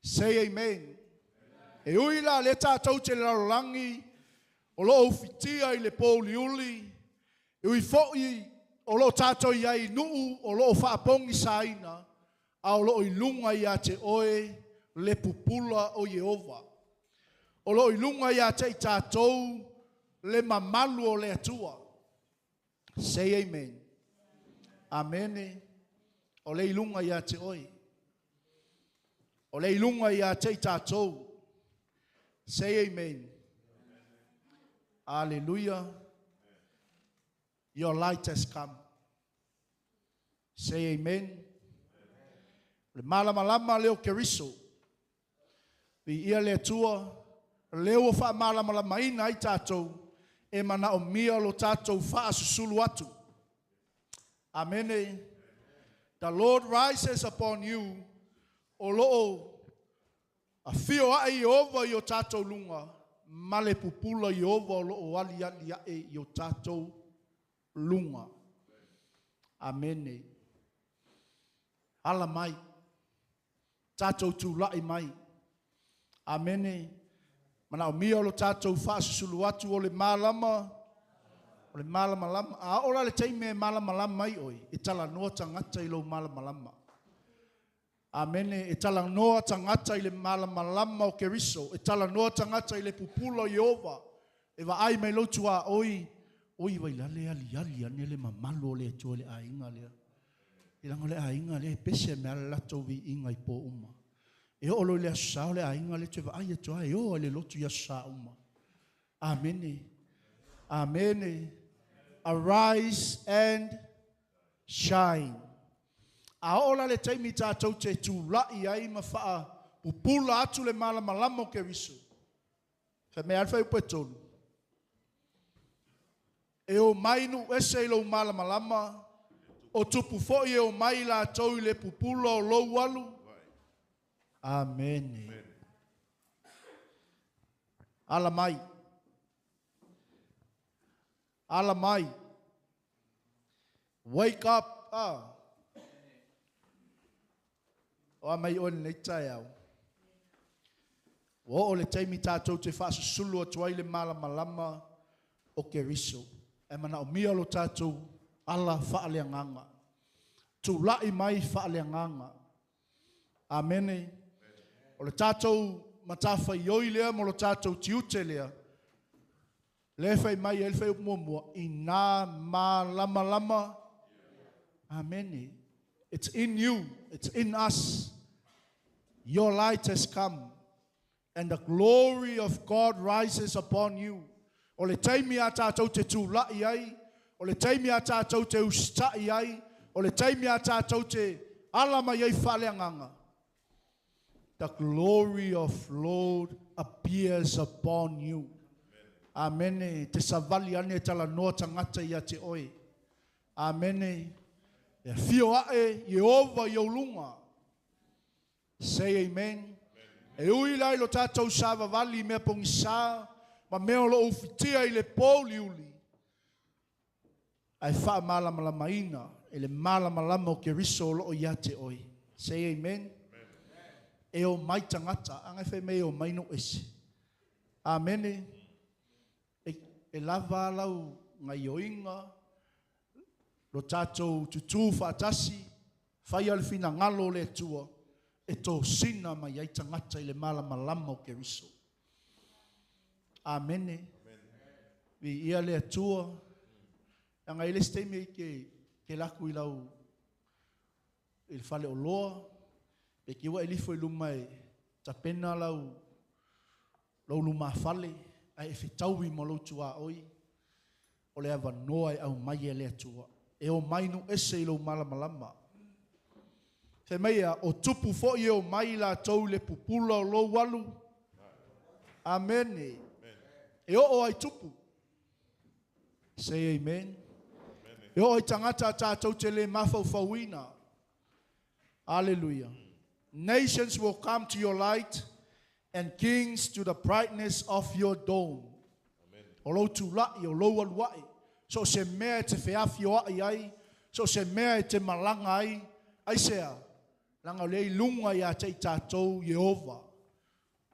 Say amen. E ui la lea tatou te lalolagi o lo o ufitia i le pōuliuli, e ui foi o lo o tatou i ai i nuu o lo o faapogisaina, a o lo o i luga ia te oe le pupula o Ieova. O lo o i luga ia te i tatou le mamalu o le Atua. Say amen. Amene. O le i luga ia te oe. O le i luga ia te i tatou. Say amen. Hallelujah. Your light has come. Say amen. Le malamalama lea o Keriso. Viia le Atua. Lea ua faamalamalamaina ai tatou e manaomia lo tatou faasusulu atu. Amene. The Lord rises upon you. O loo afio ae Ieova i o tatou luga, ma le pupula Ieova o loo aliali ae i o tatou luga. Amene. Ala mai. Tatou tulai mai. Amene. Manaomia o lo tatou faasusulu atu o le malama. O le malamalama. A oo la le taimi e malamalama ai oe, e talanoa tagata i lou malamalama. Amene. E talanoa tagata i le malamalama o Keriso. E talanoa tagata i le pupula o Ieova. E vaai mai lou tuaoi, oi vai lale aliali ane le mamalu o le Atua i le aiga lea. I leaga o le aiga lea e pese mai lava le latou viiga i po uma. E oo loa i le Aso Sa o le aiga lea toe vaai atu lava e o lava i le lotu i Aso Sa uma. Amene. Amene. Arise and shine. A oo la le taimi tatou te tulai ai ma faapupula atu le malamalama o Keriso, fai mai lava le fuaiupu e 3, E omai nuu ese i lou malamalama, o tupu foi e omai latou i le pupula o lou alu. Amene. Ala mai. Ala mai. Wake up. Ah. O a mai oe lenei taeao. Ua oo le taimi tatou te faasusulu atu ai le malamalama o Keriso. E manaomia lo tatou ala faaleagaga. Tulai mai faaleagaga. Amene. O le tatou matafaioi lea ma lo tatou tiute lea. Lea fai mai ai le fuaiupu muamua, ina malamalama. Amene. It's in you. It's in us. Your light has come. And the glory of God rises upon you. O le taimi a tatou te tulai ai, o le taimi a tatou te usitai ai, o le taimi a tatou te ala mai ai faaleagaga. The glory of Lord appears upon you. Amene. Te savali ane e talanoa tagata ia te oe. Amene. E afio ae Ieova i ou luga. Say amen. E ui la i lo tatou savavali i mea pogisa ma mea o lo o ufitia i le pouliuli, ae faamalamalamaina e le malamalama o Keriso o lo o ia te oe. Say amen. E omai tagata, a fai mai e omai nuu ese. Amene. E lava lau gaioiga, lo tatou tutū faatasi, faia le finagalo o le Atua, e tosina mai ai tagata i le malamalama o Keriso. Amene. Viia le Atua. Leaga e i ai le isi taimi e te alu atu i lau i le faleoloa, pe te i ua e alu ifo i luma e tapena lau lou lumafale, ae e fetaui ma lou tuaoi, o le avanoa e aumai e le Atua. E omai nuu ese i lou malamalama. Fai mai ia, o tupu foi e omai latou i le pupula o lou alu. Amene. E oo ai tupu. Say amen. E oo ai tagata a tatou te le mafaufauina. Hallelujah. Nations will come to your light and kings to the brightness of your dawn. O lou tulai, o lou alu ae. So o se mea e te feafioai ai, so o se mea e te malaga ai, aisea, leaga o lea i luga ia te i tatou Ieova.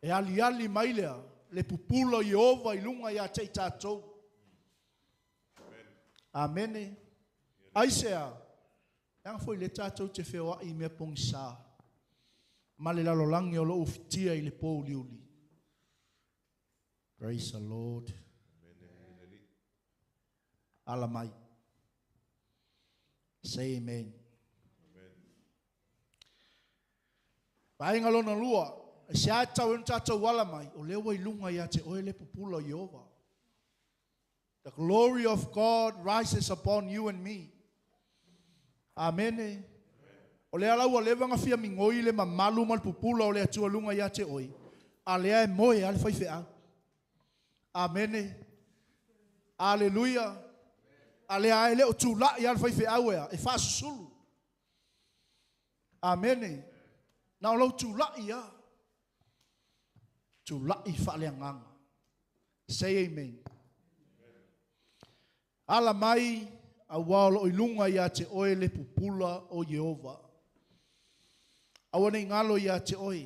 E aliali mai lea, le pupula o Ieova i luga ia te i tatou. Amene. Aisea, leaga foi lea tatou te feoai i mea pogisa, ma le lalolagi o lo o ufitia i le pouliuli. Praise the Lord. Ala mai. Say amen. Vaega lona lua, e se a e tatau ai ona tatou ala mai, o lea ua i luga ia te oe le pupula o Ieova. The glory of God rises upon you and me. Amene. O lea la ua leva ona fia migoi le mamalu ma le pupula o le Atua i luga ia te oe, a lea e moe lava le faifeau. Amene. Aleluia. A lea e le o tula'i lava le faifeau e a, e faasusulu. Amene. Na o lou tula'i lava. Tula'i faaleagaga. Say amen. Ala mai auā o loo i luga iā te oe le pupula o Ieova. Aua ne i galo iā te oe.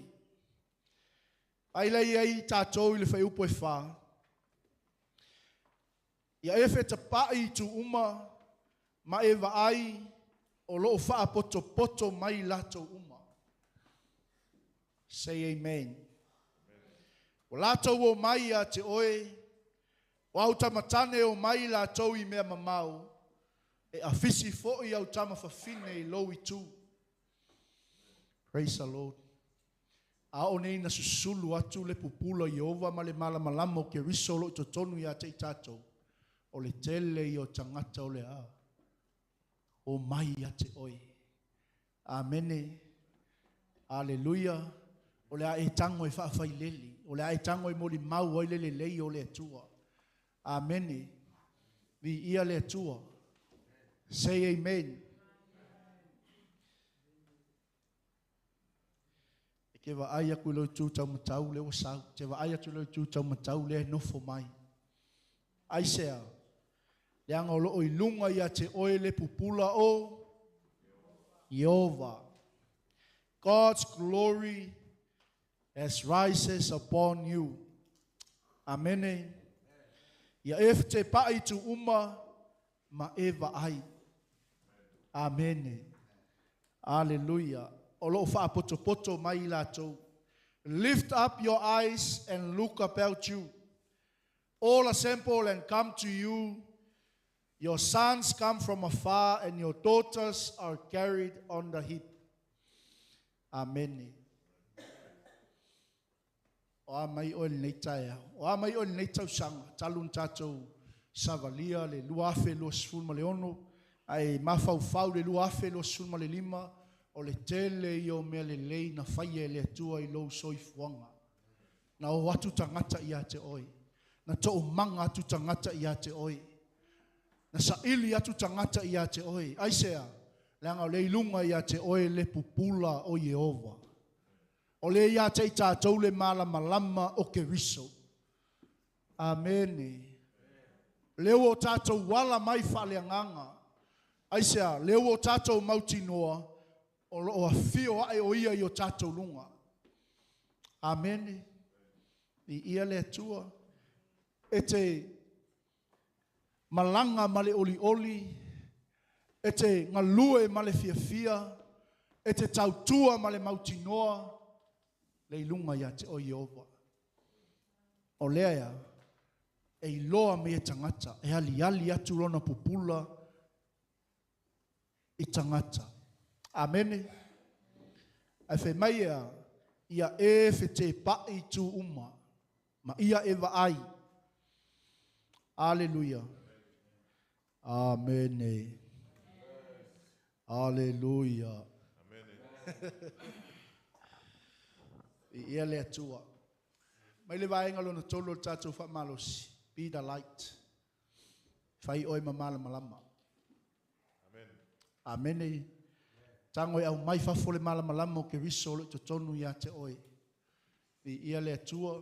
Ai lea i ai tatou i le fuaiupu e 4. Ia e fetapa'i i itu uma ma e vaai o lo o faapotopoto mai latou uma. Say amen. Ua latou omai ia te oe, o au tama tane e omai latou i mea mamao, e afisi foi au tama fafine i lou itu. Praise the Lord. A o nei na susulu atu le pupula Ieova ma le malamalama o Keriso o lo o i totonu ia te i tatou, o le tele ia o tagata o le a omai ia te oe. Amene. Aleluia. O le a e tago e faafailele. O le a e tago e molimau ai le lelei o le Atua. Amene. Viia le Atua. Say amen. E te vaai atu i lou itu taumatau lea ua sau. Te vaai atu i lou itu taumatau lea e nofo mai. Aisea? Leaga o loo i luga ia te oe le pupula o Ieova. God's glory has rises upon you. Amene. Ia e fetepa'i i itu uma ma e vaai. Amene. Aleluia. O loo faapotopoto mai i latou. Lift up your eyes and look about you. All assemble and come to you. Your sons come from afar and your daughters are carried on the hip. Amene. O a mai oe lenei taeao. O a mai oe lenei tausaga. Talu na tatou savalia le 2026 ae mafaufau le 2025 o le tele ia o mea lelei na faia e le Atua i lou soifuaga. Na o atu tagata ia te oe. Na toomaga atu tagata ia te oe. Na saili atu tagata ia te oe. Aisea? Leaga o lea i luga ia te oe le pupula o Ieova. O lea ia te i tatou le malamalama o Keriso. Amene. Lea ua o tatou ala mai faaleagaga. Aisea? Lea ua o tatou mautinoa o lo o afio ae o ia i o tatou luga. Amene. Viia le Atua. E te malaga ma le olioli, e te galue ma le fiafia, e te tautua ma le mautinoa, le i luga ia te oe Ieova. O lea ea, e iloa mai e tagata, e aliali atu lona pupula i tagata. Amene. Ae fai mai ea, ia e fetepa'i i itu uma, ma ia e vaai. Aleluia. Amene. Aleluia. Viia le Atua. Mai le vaega lona tolu o le tatou faamalosi. Be the light. Fai oe ma malamalama. Amene. Tago e aumai fafo le malamalama o Keriso o lo o i totonu ia te oe. Viia le Atua.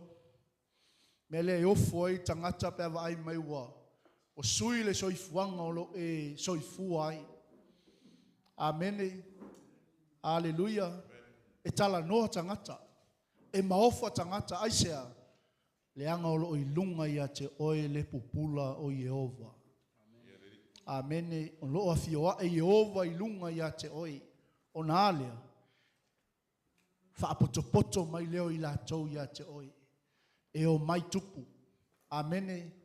Mea lea e ofo ai tagata pe a vaai mai ua sui le soifuaga o lo o e soifua ai. Amene. Aleluia. E talanoa tagata. E maofa tagata. Aisea? Leaga o lo o i luga ia te oe le pupula o Ieova. Amene. O lo o afio ae Ieova i luga ia te oe. Ona a lea? Faapotopoto mai lea o i latou ia te oe. E omai tupu. Amene.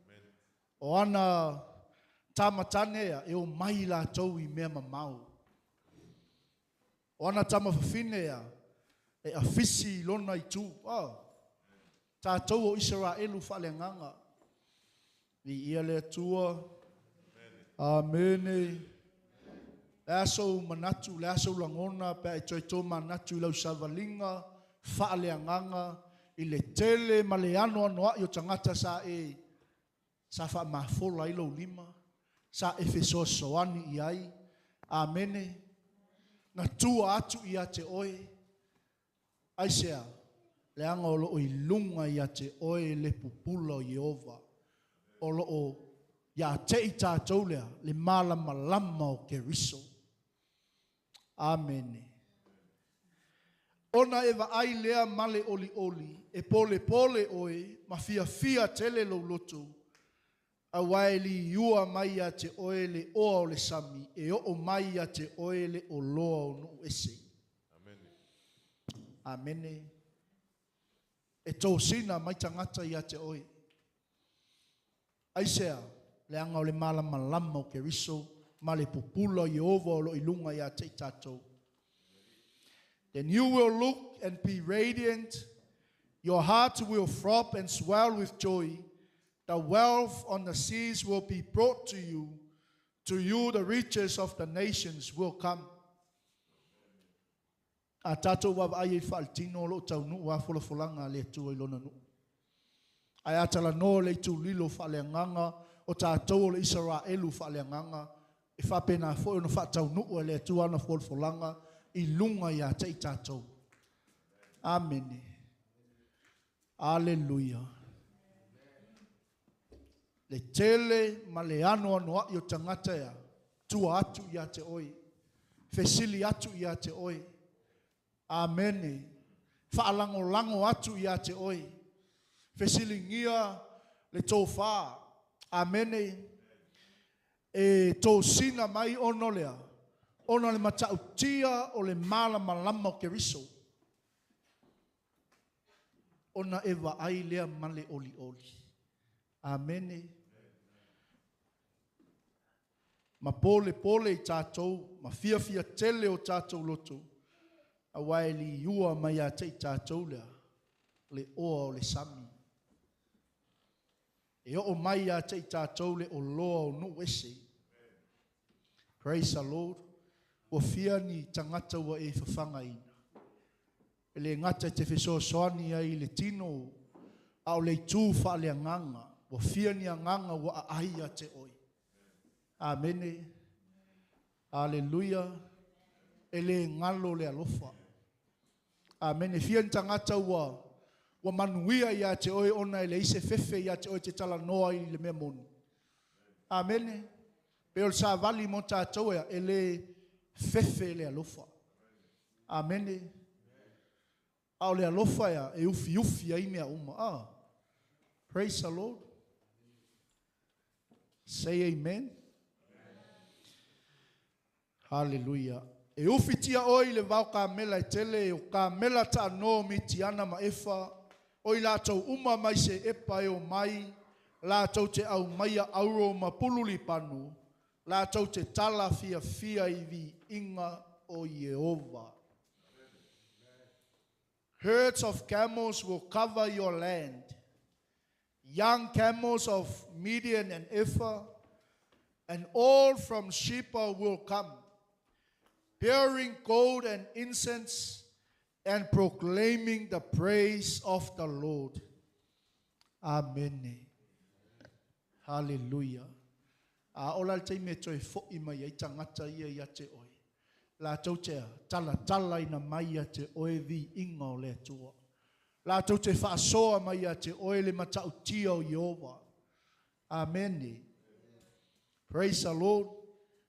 O ana tama tane ia, e omai i latou i mea mamao. O ana tama fafine ia, e afisi i lona itu. Oh. Tatou o Isaraelu faaleagaga. Viia le Atua. Amene. Le a sou manatu, le a sou lagona, pe a e toe tomanatu i lau savaliga faaleagaga i le tele ma le anoanoa'i o tagata sa e Sa faamafola ai lou lima, sa e fesoasoani i ai. Amene. Na tua atu ia te oe. Aisea? Leaga o lo o i luga ia te oe le pupula o Ieova. O lo o ia te i tatou lea le malamalama o Keriso. Amene. Ona e vaai lea ma le olioli, e polepole oe ma fiafia tele lou loto, auā e liua mai ia te oe le oa o le sami, e oo mai ia te oe le oloa o nuu ese. Amene. E tosina mai tagata ia te oe. Aisea? Leaga o le malamalama o Keriso ma le pupula o Ieova o lo o i luga ia te i tatou. Then you will look and be radiant, your heart will throb and swell with joy. The wealth on the seas will be brought to you. To you the riches of the nations will come. A tatou vaavaai ai faaletino o lo o taunuu lava folafolaga a le Atua i Lona nuu. Ae a talanoa le itulilo faaleagaga o tatou o le Isaraelu faaleagaga, e faapena foi ona faataunuu e le Atua ana folafolaga i luga ia te i tatou. Amene. Aleluia. Le tele ma le anoanoai o tagata e tua atu ia te oe, fesili atu ia te oe. Amene. Faalagolago atu ia te oe. Fesiligia le tofa. Amene. E tosina mai ona o le a? Ona o le matautia o le malamalama o Keriso. Ona e vaai lea ma le olioli. Amene. Ma polepole i tatou, ma fiafia tele o tatou loto, auā e liua mai ia te i tatou lea, le oa o le sami. E oo mai ia te i tatou le oloa o nuu ese. Praise the Lord. Ua fia ni tagata ua e fafagaina? E le gata e te fesoasoani ai i le tino, a o le itu faaleagaga. Ua fia ni agaga ua aai ia te oe? Amene. Aleluia. E le galo le alofa. Amene. Fia ni tagata ua ua manuia ia te oe ona e leai se fefe ia te oe e te talanoa ai i le mea moni? Amene. Pei o le savali mo tatou e, e le fefe le alofa. Amene. A o le alofa e, e ufiufi ai mea uma. Ah. Praise the Lord. Say amen. Haleluia. E ufitia oe i le vao kamela e tele, o kamela taanoa o Mitiana ma Efa, o i latou uma mai Seepa e omai, latou te aumaia auro ma pulu libano, latou te tala fiafia i viiga o Ieova. Herds of camels will cover your land, young camels of Midian and Ephah, and all from Sheba will come, bearing gold and incense and proclaiming the praise of the Lord. Amene. Haleluia. A ola le taimi e toe foi mai ai tagata ia ia te oe. Latou te talatalaina mai ia te oe viiga o le Atua. Latou te faasoa mai ia te oe le matautia o Ieova. Amene. Praise the Lord.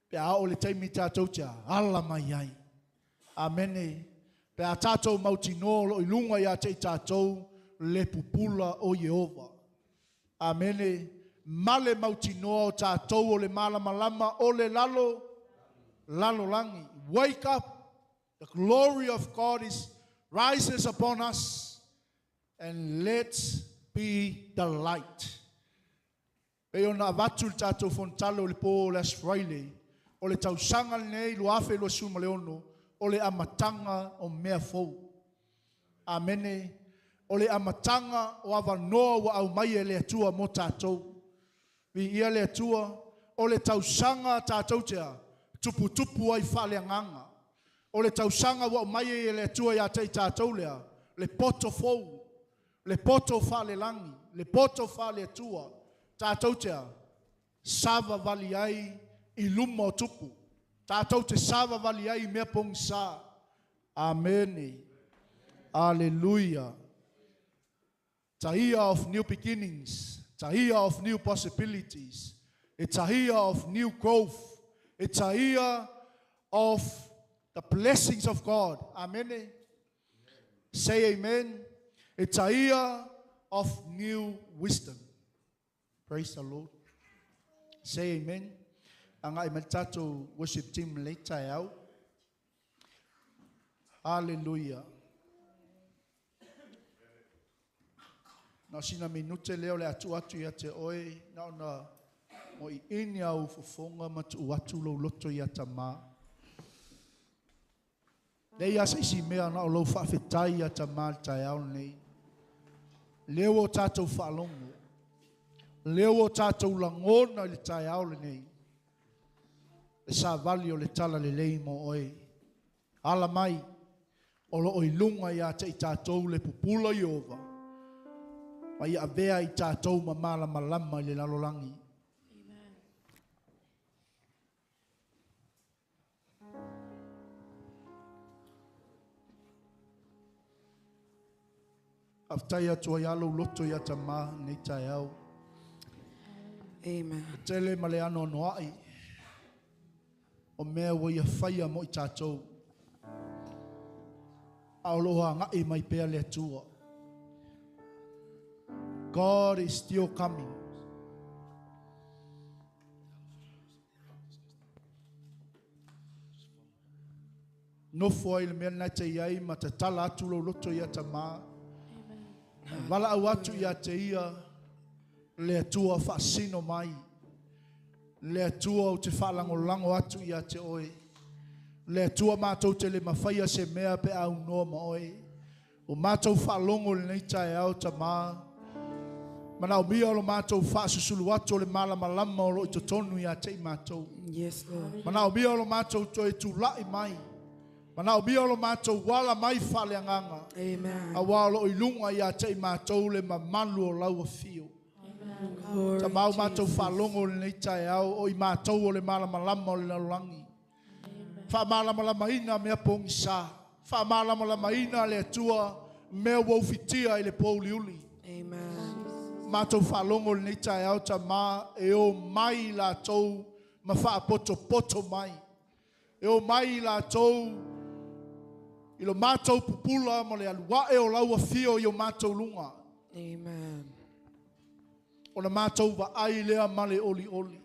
Pe a oo le taimi tatou te ala mai ai. Amene. Pe a tatou mautinoa o lo o i luga ia te i tatou le pupula o Ieova. Amene. Ma le mautinoa o tatou o le malamalama o le lalo, lalolagi. Wake up. The glory of God is rises upon us and let's be the light. Pei ona avatu le tatou fonotaga o le po last Friday, o le tausaga lenei 2026, o le amataga o mea fou. Amene. O le amataga o avanoa ua aumaia e le Atua mo tatou. Viia le Atua, o le tausaga tatou te a, tuputupu ai faaleagaga. O le tausaga ua aumai ai e le Atua ia te i tatou lea, le poto fou, le poto faalelagi, le poto faale-Atua. Tātou te a, savavali ai i luma o tupu. Tātou te savavali ai i mea pogisa. Amene. Aleluia. It's a year of new beginnings. It's a year of new possibilities. It's a year of new growth. It's a year of the blessings of God. Amen. Say amen. It's a year of new wisdom. Praise the Lord. Say amen. Agai mai le tatou worship team lenei taeao. Hallelujah. Na o sina minute lea o le a tuu atu ia te oe, na ona moiini au fofoga ma tuu atu lou loto ia Tamā. Leai lava se isi mea na o lou faafetai ia Tamā i le taeao lenei. Lea ua o tatou faalogo, lea ua o tatou lagona i le taeao lenei, le savali o le talalelei mo oe. Ala mai, o lo o i luga ia te i tatou le pupula Ieova, ma ia avea i tatou ma malamalama i le lalolagi. Faafetai atu ai lava lou loto ia Tamā i lenei taeao. Amen. E tele ma le anoanoai o mea ua ia faia mo i tatou, a o lo o agai mai pea le Atua. God is still coming. Nofo ai i le mea lena e te i ai ma tatala atu lou loto ia Tamā. Valaau atu ia te ia le Atua faasino mai. Le Atua ou te faalagolago atu ia te oe. Le Atua matou te le mafaia se mea pe a aunoa ma oe. O matou faalogo i lenei taeao, Tama, manaomia lo matou faasusulu atu o le malamalama o lo o i totonu ia te i matou. Yes, Lord. Manaomia lo matou toe tulai mai. Manaomia lo matou ala mai faaleagaga. Amen. Aua o lo o i luga ia te i matou le mamalu o lau afio. Glory, Tama, o matou Jesus. faalogo i lenei taeao, o i matou o le malamalama o le lalolagi. Faamalamalamaina mea pogisa. Faamalamalamaina le Atua mea ua ufitia i le pouliuli. Amen. Matou faalogo i lenei taeao, Tamā, e o mai i latou ma faapotopoto mai. E o mai i latou i lo matou pupula ma le alu ae o lau afio i o matou luga. Amen. Ona matou vaai lea ma le olioli.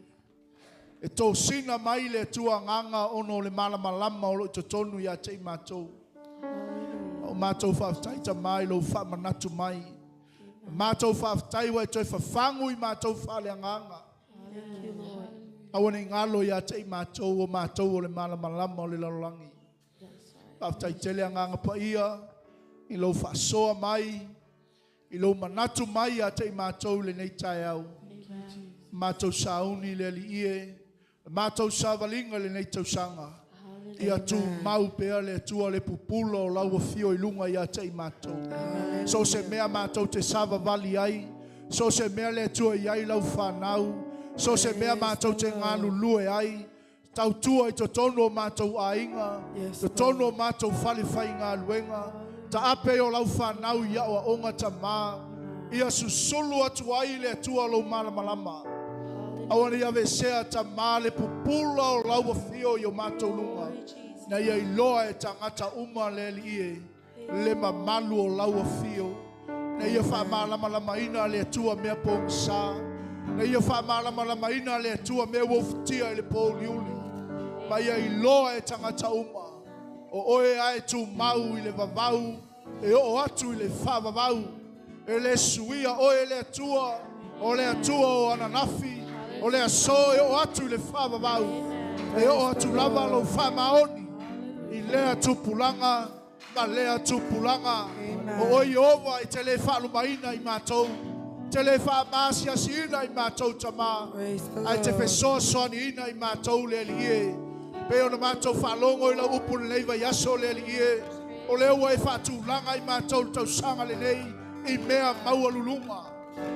E tosina mai le Atua Agaga ona o le malamalama o lo o i totonu ia te i matou. O matou faafetai Tamā i lou faamanatu mai. Matou faafetai ua e toe fafagu i matou faaleagaga. Aua ne i galo ia te i matou o matou o le malamalama o le lalolagi. Faafetai tele Agaga Paia i lou faasoa mai, i lou manatu mai ia te i matou i lenei taeao. Matou sauni i le Alii e, matou savaliga i lenei tausaga. Ia tumau pea le Atua le pupula o lau afio i luga ia te i matou. So o se mea matou te savavali ai, so o se mea le Atua e i ai lau fanau, so o se mea matou te galulue ai, tautua i totonu o matou aiga, totonu o matou fale faigaluega, taape i o lau fanau i aoaoga Tamā, ia susulu atu ai le Atua lou malamalama. Aua ne i aveesea Tamā le pupula o lau afio i o matou luga, ina ia iloa e tagata uma le Alii e, le mamalu o lau afio, ina ia faamalamalamaina le Atua mea pogisa, ina ia faamalamalamaina le Atua mea ua ufitia i le pouliuli, ma ia iloa e tagata uma, o oe lava e tumau i le vavau e oo atu i le faavavau. E le suia oe e le Atua, o le Atua o ananafi, o le aso e oo atu i le faavavau, e oo atu lava lou faamaoni i lea tupulaga ma lea tupulaga. O oe Ieova e te le faalumaina i matou, te le faamaasiasiina i matou Tamā, ae te fesoasoaniina i matou le Alii e. Pei ona matou faalogo i lau upu i lenei vaiaso le Alii e, o lea ua e faatulaga i matou i le tausaga lenei i mea maualuluga.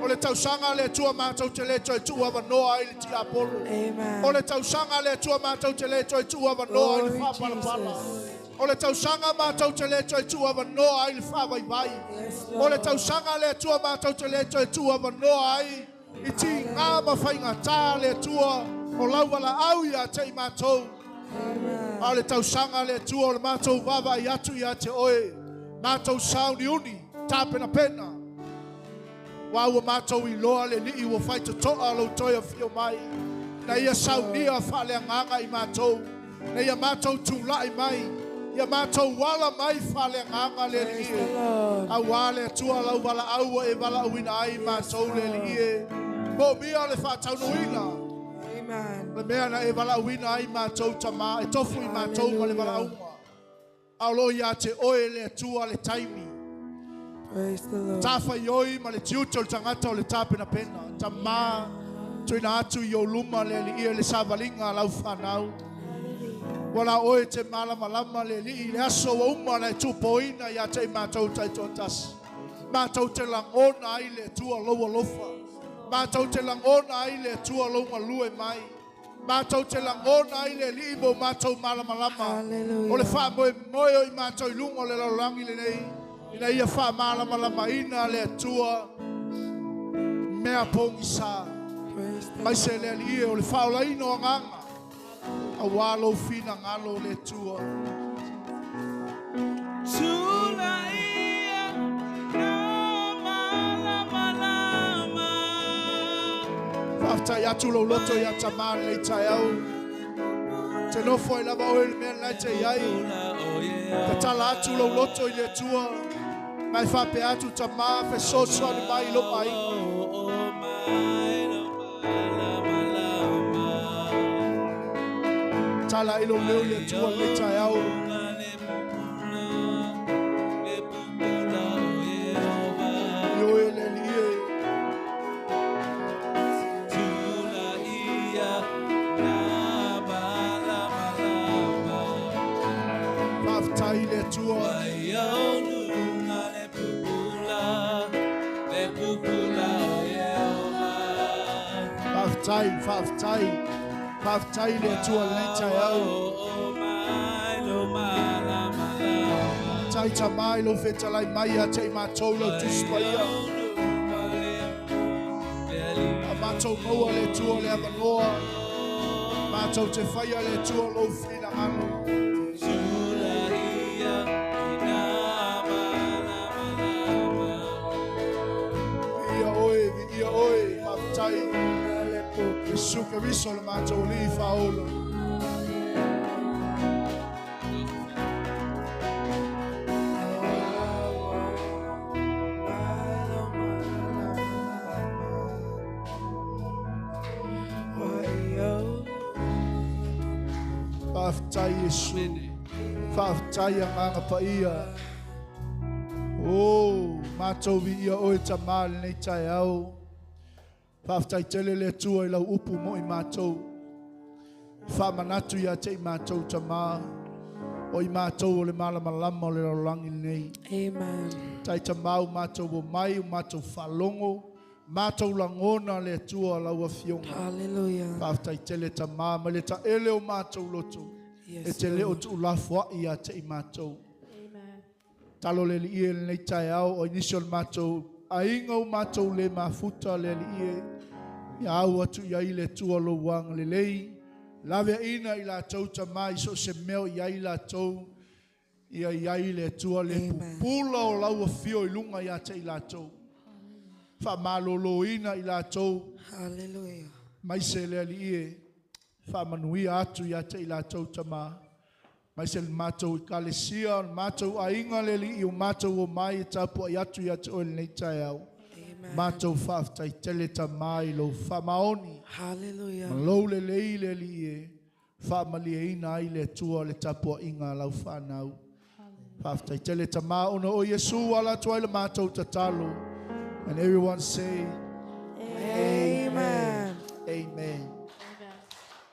O le tausaga le Atua matou te le toe tuu avanoa ai le tiapolo. Amen. O le tausaga le Atua matou te le toe tuu avanoa ai le Glory faapalapala. Jesus. O le tausaga matou te le toe tuu avanoa ai le faavaivai. Yes, O le Lord. tausaga le Atua matou te le toe tuu avanoa ai i tigā ma faigatā le Atua o lauvalaau ia te i matou. Amen. A o le tausaga le Atua o le matou vaavaai atu ia te oe, matou sauniuni, tapenapena. Ua ua matou iloa le alii ua faitotoa lou toe afio mai. Na ia saunia faaleagaga i matou, na ia matou tula'i mai, ia matou ala mai faaleagaga le Praise alii the e. Lord. Auā le Atua lau valaau ua e valaauina ai matou le alii e. Moomia le faataunuuina Amen. le mea na e valaauina ai matou tamā e tofu i matou ma le Hallelujah. valaauga. A o loo ia te oe le Atua le taimi. Praise the Lord. Tafaioi ma le tiute o le tagata o le tapenapena. Tamā tuuina atu i ou luma le alii e le savaliga a lau fanau. Ua la oe te malamalama le alii i le aso ua uma na e tuupoina ia te i matou taitoatasi. Matou te lagona ai le Atua lou alofa. Matou te lagona ai le Atua lou galue mai. Matou te lagona ai le alii mo matou malamalama. Hallelujah. O le faamoemoe o i matou i luga o le lalolagi lenei. Ina ia faamalamalamaina le Atua mea pogisā. Praise the Mai se le alii e o le faaolaina o agaga. Auā lou finagalo le Atua. Tulaia na malamalama. Faafetai atu lou loto ia tamā lenei taeao. Te nofo ai lava oe i le mea lenei te i ai. Tatala atu lou loto i le Atua. Ma e faapea atu tamā fesoasoani mai i lou aiga. Tala ai lou leo i le Atua lenei taeao. I oe le alii e. Faafetai i le Atua. Faafetai, faafetai. Faafetai i le Atua lenei taeao. Tai tamā i lou fetalai mai ia te i matou lau Tusi Paia. A matou maua le Atua le avanoa. Matou te faia le Atua lou finagalo. Viia oe, viia oe, faafetai. Iesu Keriso le matou alii faaola. Faafetai Iesu. Faafetai agaga paia. O, matou viia oe tamā lenei taeao. Faafetai tele le Atua i lau upu mo i matou. Faamanatu ia te i matou tamā. O i matou o le malamalama o le lalolagi lenei. Amen. Tai tamā o matou o mai, o matou faalogo, matou lagona le Atua lau afioga. Hallelujah. Faafetai tele tamā ma le taele o matou loto. E Yes, te leo Lord. tuulafoa'i ia te i matou. Amen. Talo le alii e lenei taeao o nisi o le matou aiga o matou le mafuta le alii e. Ia au atu i ai le Atua lou agalelei. Laveaina i latou tamā i so o se mea o i ai latou. Ia i ai le Atua le Amen. pupula o lau afio i luga ia te i latou. Faamalōlōina i latou Hallelujah. mai se le alii e faamanuia atu ia te i latou tamā. Mai se le matou ekalesia, o le matou aiga le alii o matou o mai e tapuai atu ia te oe lenei taeao. Amen. Matou faafetai tele tamā i lou faamaoni. Hallelujah. Ma lou lelei le alii e faamalieina ai le Atua le tapuaiga a lau fanau. Faafetai tele tamā ona o Iesu ala atu ai le matou tatalo. And everyone say, Amen. Amen.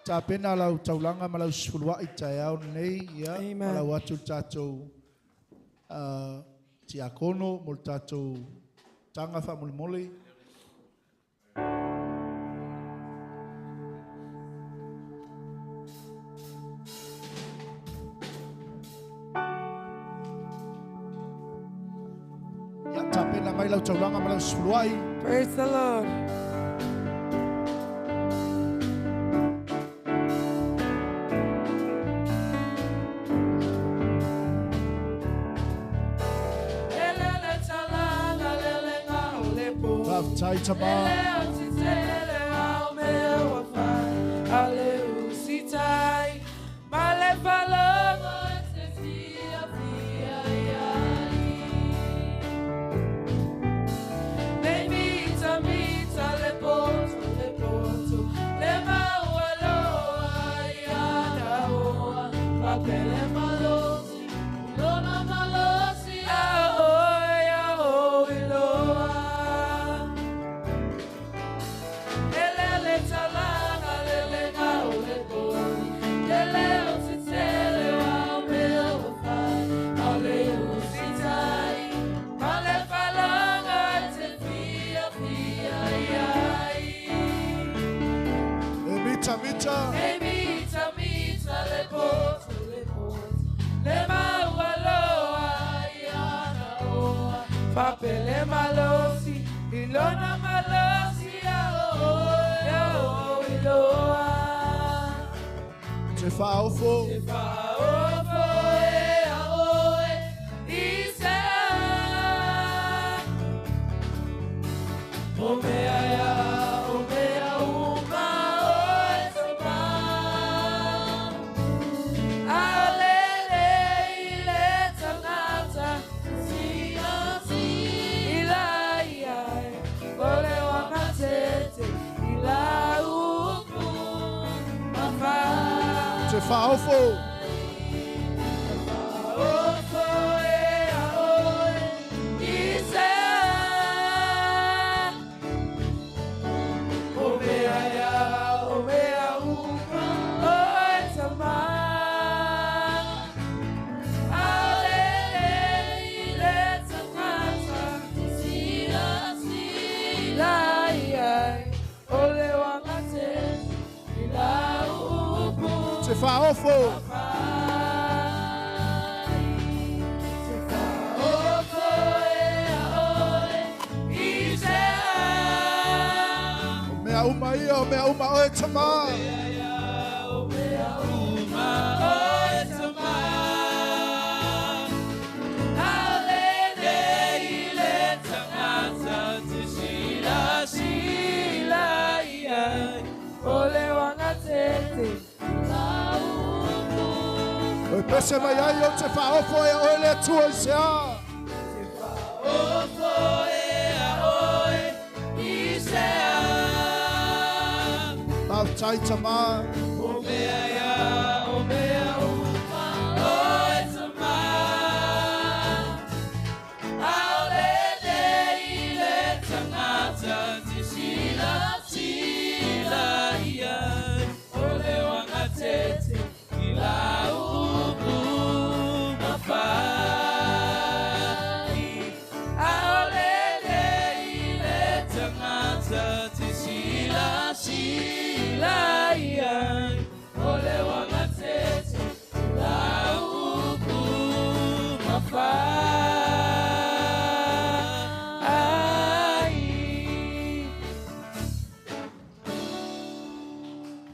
Tapena lau taulaga ma lau sefulua'i taeao lenei, ia, Amen. ma lau atu le tatou tiakono mo le tatou taga faamolemole. lau taulaga ma lau sefuluai. Praise the Lord. Elele talaga lele nga o le po. Faafetai tamā. Lele o titele au mea ua fai, ale usitai, ma le falogo e te fia fia iai. Nei mita mita le poto le poto, le maua loa ia na oa, papele malosi, lona malosi a oe a oe loa. Elele talaga lele nga o le poni, lele o te tele wa o mea ua fai, ale usitai, ma le falaga e te fia fia iai. E mita mita. E mita mita le poto le poto, le maua loa ia na oa, papele malosi, ilona malosi a oe a oe loa. Te faaofo. Te faaofo e a oe i se a. O mea ia, o mea uma oe tama. Alele i le tangata, sia sila iai. O le wagatete i la upu mawhai. Te faaofo. Ofo e a oe i se a. O mea ia, o mea uma, oe tama. Alele i le tangata, sila sila iai. O le wagatete i la upu Te faaofo. O mea uma ia, o mea uma oe tamā. O pese mai ai o te faaofo e oe le Atua i se a. Faafetai tamā.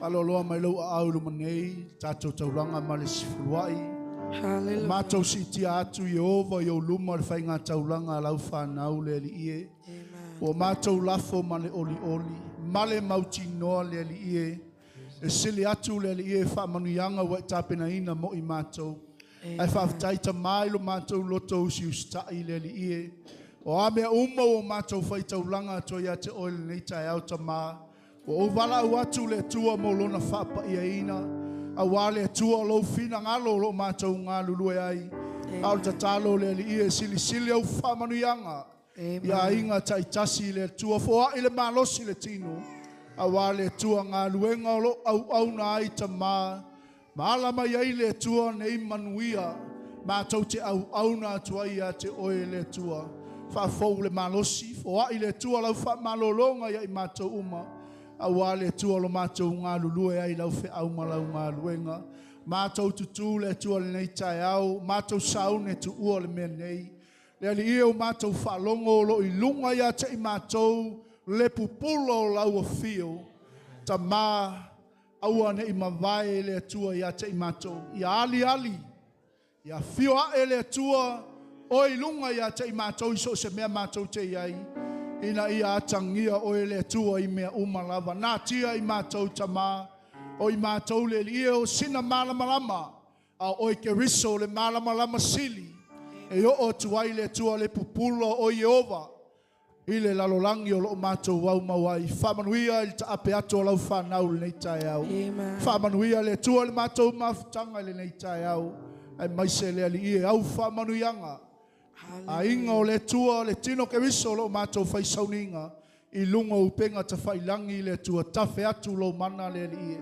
Paloloa mai lau a au luma nei, tātou taulaga ma le sefuluai. Hallelujah. Mātou siitia atu Iehova i ou luma le faiga taulaga a lau fanau le Alii e. Amen. Ua mātou lafo ma le olioli, ma le mautinoa le Alii e. E sili atu le Alii e faamanuiaga ua e tapenaina mo i mātou. Ae faafetai tamā i lo mātou loto usiusita'i le Alii e. O a mea uma ua mātou faitaulaga atu ai ia te oe lenei taeao tamā. Ua ou valaau atu le Atua mo lona faapaiaina. Auā le Atua o lou finagalo o loo mātou galulue ai. A o le tatalo le Alii e silisili au faamanuiaga. Ia aiga taitasi le Atua foai le malosi le tino. Auā le Atua galuega o loo auauna ai tamā. Ma ala mai ai le Atua nei manuia. Mātou te auauna atu ai ia te oe le Atua. Faafou le malosi, foai le Atua lau faamalologa ia i mātou uma. Auā le Atua lo mātou galulue ai lau feau ma lau galuega. Mātou tutū le Atua lenei taeao, mātou saune tuua le mea nei. Le Alii e o matou faalogo o loo i luga ia te i matou le pupula o lau afio. Tama, aua ne i mavae le Atua ia te i matou. Ia ali ali, ia afio ae le Atua oe i luga ia te i matou i so o se mea matou te i ai. Ina ia atagia oe le Atua i mea uma lava. Natia i matou Tama, o i matou le Alii e o sina malamalama, a o oe Keriso le malamalama sili. E oo atu ai le Atua le pupula o Ieova i le lalolagi o loo matou au mau ai. Faamanuia i le taape atu o lau fanau i lenei taeao. Amen. Faamanuia le Atua i le matou mafutaga i lenei taeao. Aemaise le Alii e au faamanuiaga. Aiga o le Atua, le tino Keriso o loo matou faisauniga i luga o upega tafailagi le Atua, tafe atu lou mana le Alii e.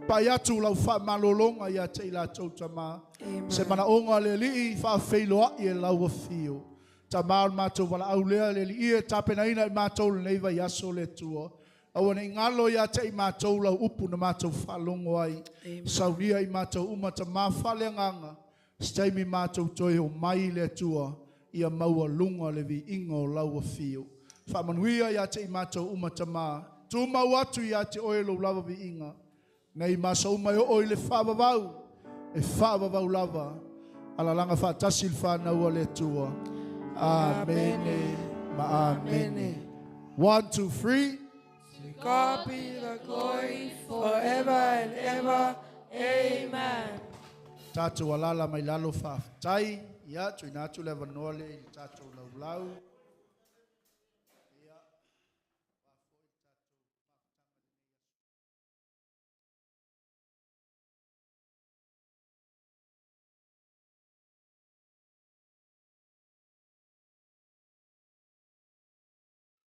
Pai atu lau faamalologa ia te i latou Tama. Amen. Se manaoga le Alii faafeiloai e lau afio. Tama o le matou valaau lea le Alii e tapenaina i matou lenei vaiaso le Atua. Aua ne i galo ia te i matou lau upu na matou faalogo ai. Amen. Saunia i matou uma Tama faaleagaga. Se taimi matou toe o mai le Atua, ia maualuga le viiga o lau afio. Faamanuia ia te i matou uma Tama. Tumau atu ia te oe lou lava viiga. Nei maso uma e oo i le faavavau, e faavavau lava. Alalaga faatasi le fanau a le Atua. Amene ma amene. 1, 2, 3. To God be the glory forever and ever. Amen. Tatou alala mai lalo faafetai. Ia, tuuina atu le avanoa lea i le tatou laulau.